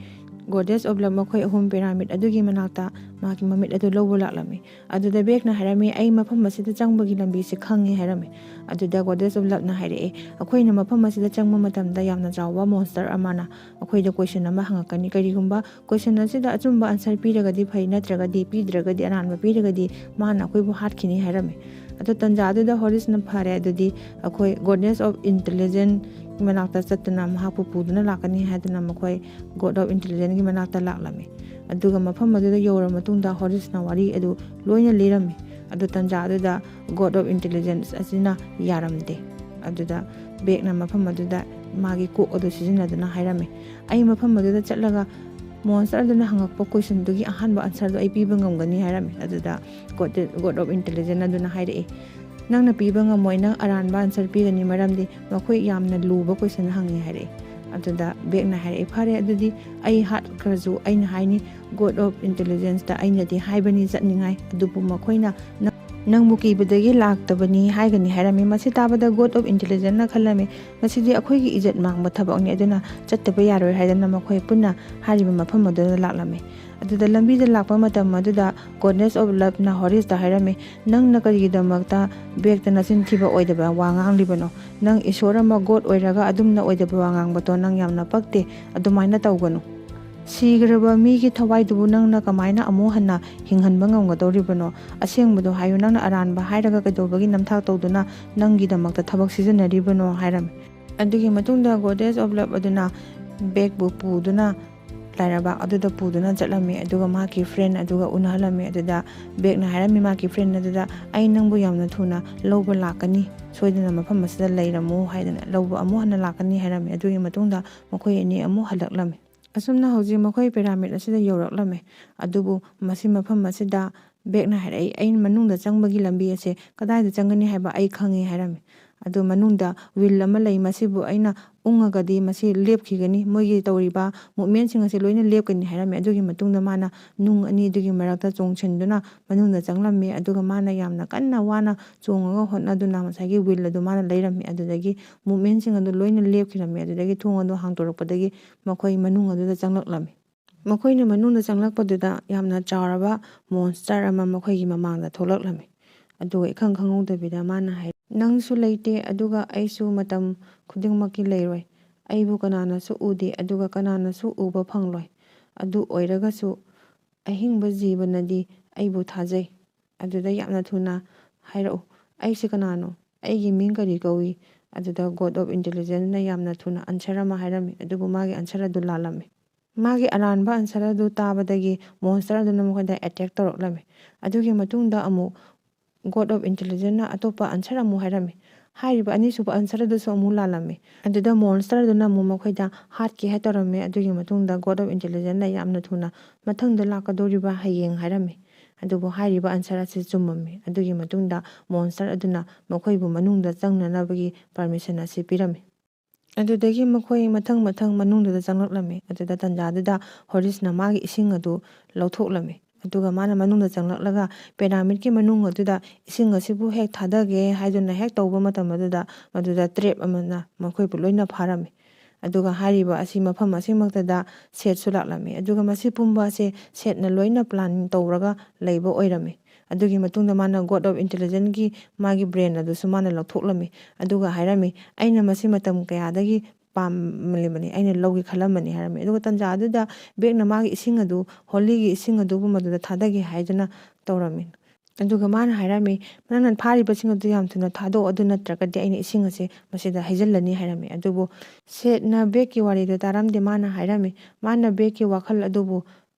Goddess of Love ꯃꯈꯣꯏ ꯑꯍꯨꯝ pyramid ꯑꯗꯨꯒꯤ ꯃꯅꯥꯛꯇ ꯃꯥꯒꯤ ꯃꯃꯤꯠ ꯑꯗꯨ ꯂꯧꯕ ꯂꯥꯛꯂꯝꯃꯤ꯫ ꯑꯗꯨꯗ ꯕꯦꯛꯅ ꯍꯥꯏꯔꯝꯃꯤ, "ꯑꯩ ꯃꯐꯝ ꯑꯁꯤꯗ ꯆꯪꯕꯒꯤ ꯂꯝꯕꯤꯁꯤ ꯈꯪꯉꯦ" ꯍꯥꯏꯔꯝꯃꯤ꯫ ꯑꯗꯨꯗ Goddess of Love ꯅ ꯍꯥꯏꯔꯛꯑꯦ, "ꯑꯩꯈꯣꯏꯅ ꯃꯐꯝ ꯑꯁꯤꯗ ꯆꯪꯕ ꯃꯇꯝꯗ ꯌꯥꯝꯅ ꯆꯥꯎꯕ monster ꯑꯃꯅ ꯑꯩꯈꯣꯏꯗ question ꯑꯃ ꯍꯪꯉꯛꯀꯅꯤ꯫ ꯀꯔꯤꯒꯨꯝꯕ question ꯑꯁꯤꯗ ꯑꯆꯨꯝꯕ answer ꯄꯤꯔꯒꯗꯤ ꯐꯩ, ꯅꯠꯇ꯭ꯔꯒꯗꯤ ꯄꯤꯗ꯭ꯔꯒꯗꯤ, ꯑꯔꯥꯟꯕ ꯄꯤꯔꯒꯗꯤ ꯃꯥꯅ ꯑꯩꯈꯣꯏꯕꯨ ꯍꯥꯠꯈꯤꯅꯤ" ꯍꯥꯏꯔꯝꯃꯤ꯫ ꯑꯗꯣ ꯇꯟꯖꯥ ꯑꯗꯨꯗ ꯍꯣꯔꯤꯁꯅ, "ꯐꯔꯦ, ꯑꯗꯨꯗꯤ ꯑꯩꯈꯣꯏ Goddess of Intelligence ꯃꯅꯥꯛꯇ ꯆꯠꯇꯨꯅ ꯃꯍꯥꯛꯄꯨ ꯄꯨꯗꯨꯅ ꯂꯥꯛꯀꯅꯤ" ꯍꯥꯏꯗꯨꯅ ꯃꯈꯣꯏ God of Intelligence ꯒꯤ ꯃꯅꯥꯛꯇ ꯂꯥꯛꯂꯝꯃꯤ꯫ ꯑꯗꯨꯒ ꯃꯐꯝ ꯑꯗꯨꯗ ꯌꯧꯔꯕ ꯃꯇꯨꯡꯗ ꯍꯣꯔꯤꯁꯅ ꯋꯥꯔꯤ ꯑꯗꯨ ꯂꯣꯏꯅ ꯂꯤꯔꯝꯃꯤ꯫ ꯑꯗꯨ ꯇꯟꯖꯥ ꯑꯗꯨꯗ God of Intelligence ꯑꯁꯤꯅ ꯌꯥꯔꯝꯗꯦ꯫ ꯑꯗꯨꯗ ꯕꯦꯛꯅ ꯃꯐꯝ ꯑꯗꯨꯗ ꯃꯥꯒꯤ ꯀꯣꯛ ꯑꯗꯨ ꯁꯤꯖꯤꯟꯅꯗꯨꯅ ꯍꯥꯏꯔꯝꯃꯤ, "ꯑꯩ ꯃꯐꯝ ꯑꯗꯨꯗ ꯆꯠꯂꯒ monster ꯑꯗꯨꯅ ꯍꯪꯉꯛꯄ question ꯗꯨꯒꯤ ꯑꯍꯥꯟꯕ answer ꯗꯨ ꯑꯩ ꯄꯤꯕ ꯉꯝꯒꯅꯤ" ꯍꯥꯏꯔꯝꯃꯤ꯫ ꯑꯗꯨꯗ God, God of Intelligence ꯑꯗꯨꯅ ꯍꯥꯏꯔꯛꯏ, "ꯅꯪꯅ ꯄꯤꯕ ꯉꯝꯃꯣꯏ, ꯅꯪ ꯑꯔꯥꯟꯕ answer ꯄꯤꯒꯅꯤ, ꯃꯔꯝꯗꯤ ꯃꯈꯣꯏ ꯌꯥꯝꯅ ꯂꯨꯕ question ꯍꯪꯉꯦ" ꯍꯥꯏꯔꯛꯑꯦ꯫ ꯑꯗꯨꯗ ꯕꯦꯛꯅ ꯍꯥꯏꯔꯛꯑꯦ, "ꯐꯔꯦ, ꯑꯗꯨꯗꯤ ꯑꯩ ꯍꯥꯠꯈ꯭ꯔꯁꯨ ꯑꯩꯅ ꯍꯥꯏꯅꯤ, God of Intelligenceꯇ ꯑꯩꯅꯗꯤ ꯍꯥꯏꯕꯅꯤ ꯆꯠꯅꯤꯡꯉꯥꯏ, ꯑꯗꯨꯕꯨ ꯃꯈꯣꯏꯅ ꯅꯪ-, ꯅꯪꯕꯨ ꯀꯤꯕꯗꯒꯤ ꯂꯥꯛꯇꯕꯅꯤ ꯍꯥꯏꯒꯅꯤ" ꯍꯥꯏꯔꯝꯃꯤ꯫ ꯃꯁꯤ ꯇꯥꯕꯗ God of Intelligenceꯅ ꯈꯜꯂꯝꯃꯤ, "ꯃꯁꯤꯗꯤ ꯑꯩꯈꯣꯏꯒꯤ ꯏꯖꯠ ꯃꯥꯡꯕ ꯊꯕꯛꯅꯤ, ꯑꯗꯨꯅ ꯆꯠꯇꯕ ꯌꯥꯔꯣꯏ" ꯍꯥꯏꯗꯅ ꯃꯈꯣꯏ ꯄꯨꯟꯅ ꯍꯥꯏꯔꯤꯕ ꯃꯐꯝ ꯑꯗꯨꯗ ꯂꯥꯛꯂꯝꯃꯤ꯫ ꯑꯗꯨꯗ ꯂꯝꯕꯤꯗ ꯂꯥꯛꯄ ꯃꯇꯝ ꯑꯗꯨꯗ Goddess of Loveꯅ Horaceꯇ ꯍꯥꯏꯔꯝꯃꯤ, "ꯅꯪꯅ ꯀꯔꯤꯒꯤꯗꯃꯛꯇ ꯕꯦꯛꯇ ꯅꯆꯤꯟ ꯊꯤꯕ ꯑꯣꯏꯗꯕ ꯋꯥ ꯉꯥꯡꯂꯤꯕꯅꯣ? ꯅꯪ ꯏꯁꯣꯔ ꯑꯃ, God ꯑꯣꯏꯔꯒ ꯑꯗꯨꯝꯅ ꯑꯣꯏꯗꯕ ꯋꯥ ꯉꯥꯡꯕꯗꯣ ꯅꯪ ꯌꯥꯝꯅ ꯄꯛꯇꯦ, ꯑꯗꯨꯃꯥꯏꯅ ꯇꯧꯒꯅꯨ꯫ ꯁꯤꯈ꯭ꯔꯕ ꯃꯤꯒꯤ ꯊꯋꯥꯏꯗꯨꯕꯨ ꯅꯪꯅ ꯀꯃꯥꯏꯅ ꯑꯃꯨꯛ ꯍꯟꯅ ꯍꯤꯡꯍꯟꯕ ꯉꯝꯒꯗꯧꯔꯤꯕꯅꯣ? ꯑꯁꯦꯡꯕꯗꯣ ꯍꯥꯏꯌꯨ, ꯅꯪꯅ ꯑꯔꯥꯟꯕ ꯍꯥꯏꯔꯒ ꯀꯩꯗꯧꯕꯒꯤ ꯅꯝꯊꯥꯛ ꯇꯧꯗꯨꯅ ꯅꯪꯒꯤꯗꯃꯛꯇ ꯊꯕꯛ ꯁꯤꯖꯤꯟꯅꯔꯤꯕꯅꯣ?" ꯍꯥꯏꯔꯝꯃꯤ꯫ ꯑꯗꯨꯒꯤ ꯃꯇꯨꯡꯗ Goddess of Love ꯑꯗꯨꯅ ꯕꯦꯛꯄꯨ ꯄꯨꯗꯨꯅ ꯂꯥꯏꯔꯕꯥꯛ ꯑꯗꯨꯗ ꯄꯨꯗꯨꯅ ꯆꯠꯂꯝꯃꯤ, ꯑꯗꯨꯒ ꯃꯍꯥꯛꯀꯤ friend ꯑꯗꯨꯒ ꯎꯅꯍꯜꯂꯝꯃꯤ꯫ ꯑꯗꯨꯗ ꯕꯦꯛꯅ ꯍꯥꯏꯔꯝꯃꯤ ꯃꯍꯥꯛꯀꯤ friend ꯑꯗꯨꯗ, "ꯑꯩ ꯅꯪꯕꯨ ꯌꯥꯝꯅ ꯊꯨꯅ ꯂꯧꯕ ꯂꯥꯛꯀꯅꯤ, ꯁꯣꯏꯗꯅ ꯃꯐꯝ ꯑꯁꯤꯗ ꯂꯩꯔꯝꯃꯨ" ꯍꯥꯏꯗꯅ, "ꯂꯧꯕ ꯑꯃꯨꯛ ꯍꯟꯅ ꯂꯥꯛꯀꯅꯤ" ꯍꯥꯏꯔꯝꯃꯤ꯫ ꯑꯗꯨꯒꯤ ꯃꯇꯨꯡꯗ ꯃꯈꯣꯏ ꯑꯅꯤ ꯑꯃꯨꯛ ꯍꯜꯂꯛꯂꯝꯃꯤ꯫ ꯑꯁꯨꯝꯅ ꯍꯧꯖꯤꯛ ꯃꯈꯣꯏ pyramid ꯑꯁꯤꯗ ꯌꯧꯔꯛꯂꯝꯃꯤ꯫ ꯑꯗꯨꯕꯨ ꯃꯁꯤ ꯃꯐꯝ ꯑꯁꯤꯗ ꯕꯦꯛꯅ ꯍꯥꯏꯔꯛꯏ, "ꯑꯩꯅ ꯃꯅꯨꯡꯗ ꯆꯪꯕꯒꯤ ꯂꯝꯕꯤ ꯑꯁꯦ ꯀꯗꯥꯏꯗ ꯆꯪꯒꯅꯤ ꯍꯥꯏꯕ ꯑꯩ ꯈꯪꯉꯤ" ꯍꯥꯏꯔꯝꯃꯤ꯫ "ꯑꯗꯨ ꯃꯅꯨꯡꯗ wheel ꯑꯃ ꯂꯩ, ꯃꯁꯤꯕꯨ ꯑꯩꯅ ꯎꯪꯉꯒꯗꯤ ꯃꯁꯤ ꯂꯦꯞꯈꯤꯒꯅꯤ, ꯃꯣꯏꯒꯤ ꯇꯧꯔꯤꯕ movementꯁꯤꯡ ꯑꯁꯤ ꯂꯣꯏꯅ ꯂꯦꯞꯀꯅꯤ" ꯍꯥꯏꯔꯝꯃꯤ꯫ ꯑꯗꯨꯒꯤ ꯃꯇꯨꯡꯗ ꯃꯥꯅ ꯅꯨꯡ ꯑꯅꯤꯗꯨꯒꯤ ꯃꯔꯛꯇ ꯆꯣꯡꯁꯤꯟꯗꯨꯅ ꯃꯅꯨꯡꯗ ꯆꯪꯂꯝꯃꯤ꯫ ꯑꯗꯨꯒ ꯃꯥꯅ ꯌꯥꯝꯅ ꯀꯟꯅ ꯋꯥꯅ ꯆꯣꯡꯉꯒ ꯍꯣꯠꯅꯗꯨꯅ ꯉꯁꯥꯏꯒꯤ wheel ꯑꯗꯨ ꯃꯥꯅ ꯂꯩꯔꯝꯃꯤ꯫ ꯑꯗꯨꯗꯒꯤ movementꯁꯤꯡ ꯑꯗꯨ ꯂꯣꯏꯅ ꯂꯦꯞꯈꯤꯔꯝꯃꯤ꯫ ꯑꯗꯨꯗꯒꯤ ꯊꯣꯡ ꯑꯗꯨ ꯍꯥꯡꯗꯣꯔꯛꯄꯗꯒꯤ ꯃꯈꯣꯏ ꯃꯅꯨꯡ ꯑꯗꯨꯗ ꯆꯪꯂꯛꯂꯝꯃꯤ꯫ ꯃꯈꯣꯏꯅ ꯃꯅꯨꯡꯗ ꯆꯪꯂꯛꯄꯗꯨꯗ ꯌꯥꯝꯅ ꯆꯥꯎꯔꯕ monster ꯑꯃ ꯃꯈꯣꯏꯒꯤ ꯃꯃꯥꯡꯗ ꯊꯣꯛꯂꯛꯂꯝꯃꯤ꯫ ꯑꯗꯨꯒ ꯏꯈꯪ ꯈꯪꯍꯧꯗꯕꯤꯗ ꯃꯥꯅ ꯍꯥꯏ, "ꯅꯪꯁꯨ ꯂꯩꯇꯦ, ꯑꯗꯨꯒ ꯑꯩꯁꯨ ꯃꯇꯝ ꯈꯨꯗꯤꯡꯃꯛꯀꯤ ꯂꯩꯔꯣꯏ꯫ ꯑꯩꯕꯨ ꯀꯅꯥꯅꯁꯨ ꯎꯗꯦ, ꯑꯗꯨꯒ ꯀꯅꯥꯅꯁꯨ ꯎꯕ ꯐꯪꯂꯣꯏ꯫ ꯑꯗꯨ ꯑꯣꯏꯔꯒꯁꯨ ꯑꯍꯤꯡꯕ ꯖꯤꯕꯅꯗꯤ ꯑꯩꯕꯨ ꯊꯥꯖꯩ꯫ ꯑꯗꯨꯗ ꯌꯥꯝꯅ ꯊꯨꯅ ꯍꯥꯏꯔꯛꯎ, ꯑꯩꯁꯤ ꯀꯅꯥꯅꯣ? ꯑꯩꯒꯤ ꯃꯤꯡ ꯀꯔꯤ ꯀꯧꯏ?" ꯑꯗꯨꯗ God of Intelligenceꯅ ꯌꯥꯝꯅ ꯊꯨꯅ answer ꯑꯃ ꯍꯥꯏꯔꯝꯃꯤ, ꯑꯗꯨꯕꯨ ꯃꯥꯒꯤ answer ꯑꯗꯨ ꯂꯥꯜꯂꯝꯃꯤ꯫ ꯃꯥꯒꯤ ꯑꯔꯥꯟꯕ answer ꯑꯗꯨ ꯇꯥꯕꯗꯒꯤ monster ꯑꯗꯨꯅ ꯃꯈꯣꯏꯗ attack ꯇꯧꯔꯛꯂꯝꯃꯤ꯫ ꯑꯗꯨꯒꯤ ꯃꯇꯨꯡꯗ ꯑꯃꯨꯛ God of Intelligenceꯅ ꯑꯇꯣꯞꯄ answer ꯑꯃꯨꯛ ꯍꯥꯏꯔꯝꯃꯤ꯫ ꯍꯥꯏꯔꯤꯕ ꯑꯅꯤꯁꯨꯕ answer ꯑꯗꯨꯁꯨ ꯑꯃꯨꯛ ꯂꯥꯜꯂꯝꯃꯤ꯫ ꯑꯗꯨꯗ monster ꯑꯗꯨꯅ ꯑꯃꯨꯛ ꯃꯈꯣꯏꯗ ꯍꯥꯠꯀꯦ ꯍꯥꯏ ꯇꯧꯔꯝꯃꯤ꯫ ꯑꯗꯨꯒꯤ ꯃꯇꯨꯡꯗ God of Intelligenceꯅ ꯌꯥꯝꯅ ꯊꯨꯅ ꯃꯊꯪꯗ ꯂꯥꯛꯀꯗꯧꯔꯤꯕ ꯍꯌꯦꯡ ꯍꯥꯏꯔꯝꯃꯤ꯫ ꯑꯗꯨꯕꯨ ꯍꯥꯏꯔꯤꯕ answer ꯑꯁꯤ ꯆꯨꯝꯃꯝꯃꯤ꯫ ꯑꯗꯨꯒꯤ ꯃꯇꯨꯡꯗ monster ꯑꯗꯨꯅ ꯃꯈꯣꯏꯕꯨ ꯃꯅꯨꯡꯗ ꯆꯪꯅꯅꯕꯒꯤ permission ꯑꯁꯤ ꯄꯤꯔꯝꯃꯤ꯫ ꯑꯗꯨꯗꯒꯤ ꯃꯈꯣꯏ ꯃꯊꯪ ꯃꯊꯪ ꯃꯅꯨꯡꯗꯨꯗ ꯆꯪꯂꯛꯂꯝꯃꯤ꯫ ꯑꯗꯨꯗ ꯇꯟꯖꯥꯗꯨꯗ ꯍꯣꯔꯤꯁꯅ ꯃꯥꯒꯤ ꯏꯁꯤꯡ ꯑꯗꯨ ꯂꯧꯊꯣꯛꯂꯝꯃꯤ꯫ ꯑꯗꯨꯒ ꯃꯥꯅ ꯃꯅꯨꯡꯗ ꯆꯪꯂꯛꯂꯒ ꯄꯦꯔꯥꯃꯤꯗꯀꯤ ꯃꯅꯨꯡ ꯑꯗꯨꯗ ꯏꯁꯤꯡ ꯑꯁꯤꯕꯨ ꯍꯦꯛ ꯊꯥꯗꯒꯦ ꯍꯥꯏꯗꯨꯅ ꯍꯦꯛ ꯇꯧꯕ ꯃꯇꯝ ꯑꯗꯨꯗ ꯃꯗꯨꯗ trap ꯑꯃꯅ ꯃꯈꯣꯏꯕꯨ ꯂꯣꯏꯅ ꯐꯥꯔꯝꯃꯤ꯫ ꯑꯗꯨꯒ ꯍꯥꯏꯔꯤꯕ ꯑꯁꯤ ꯃꯐꯝ ꯑꯁꯤꯃꯛꯇꯗ ꯁꯦꯠꯁꯨ ꯂꯥꯛꯂꯝꯃꯤ꯫ ꯑꯗꯨꯒ ꯃꯁꯤ ꯄꯨꯝꯕ ꯑꯁꯦ ꯁꯦꯠꯅ ꯂꯣꯏꯅ plan ꯇꯧꯔꯒ ꯂꯩꯕ ꯑꯣꯏꯔꯝꯃꯤ꯫ ꯑꯗꯨꯒꯤ ꯃꯇꯨꯡꯗ ꯃꯥꯅ God of Intelligenceꯀꯤ ꯃꯥꯒꯤ brain ꯑꯗꯨꯁꯨ ꯃꯥꯅ ꯂꯧꯊꯣꯛꯂꯝꯃꯤ꯫ ꯑꯗꯨꯒ ꯍꯥꯏꯔꯝꯃꯤ, "ꯑꯩꯅ ꯃꯁꯤ ꯃꯇꯝ ꯀꯌꯥꯗꯒꯤ ꯄꯥꯝꯂꯤꯕꯅꯤ, ꯑꯩꯅ ꯂꯧꯒꯦ ꯈꯜꯂꯝꯕꯅꯤ" ꯍꯥꯏꯔꯝꯃꯤ꯫ ꯑꯗꯨꯒ ꯇꯟꯖꯥ ꯑꯗꯨꯗ ꯕꯦꯛꯅ ꯃꯥꯒꯤ ꯏꯁꯤꯡ ꯑꯗꯨ, ꯍꯣꯂꯤꯒꯤ ꯏꯁꯤꯡ ꯑꯗꯨꯕꯨ ꯃꯗꯨꯗ ꯊꯥꯗꯒꯦ ꯍꯥꯏꯗꯨꯅ ꯇꯧꯔꯝꯃꯤ꯫ ꯑꯗꯨꯒ ꯃꯥꯅ ꯍꯥꯏꯔꯝꯃꯤ, "ꯅꯪꯅ ꯐꯥꯔꯤꯕꯁꯤꯡ ꯑꯗꯨ ꯌꯥꯝ ꯊꯨꯅ ꯊꯥꯗꯣꯛꯑꯣ, ꯑꯗꯨ ꯅꯠꯇ꯭ꯔꯒꯗꯤ ꯑꯩꯅ ꯏꯁꯤꯡ ꯑꯁꯦ ꯃꯁꯤꯗ ꯍꯩꯖꯤꯜꯂꯅꯤ" ꯍꯥꯏꯔꯝꯃꯤ꯫ ꯑꯗꯨꯕꯨ ꯁꯦꯠꯅ ꯕꯦꯛꯀꯤ ꯋꯥꯔꯤꯗꯨ ꯇꯥꯔꯝꯗꯦ꯫ ꯃꯥꯅ ꯍꯥꯏꯔꯝꯃꯤ, ꯃꯥꯅ ꯕꯦꯛꯀꯤ ꯋꯥꯈꯜ ꯑꯗꯨꯕꯨ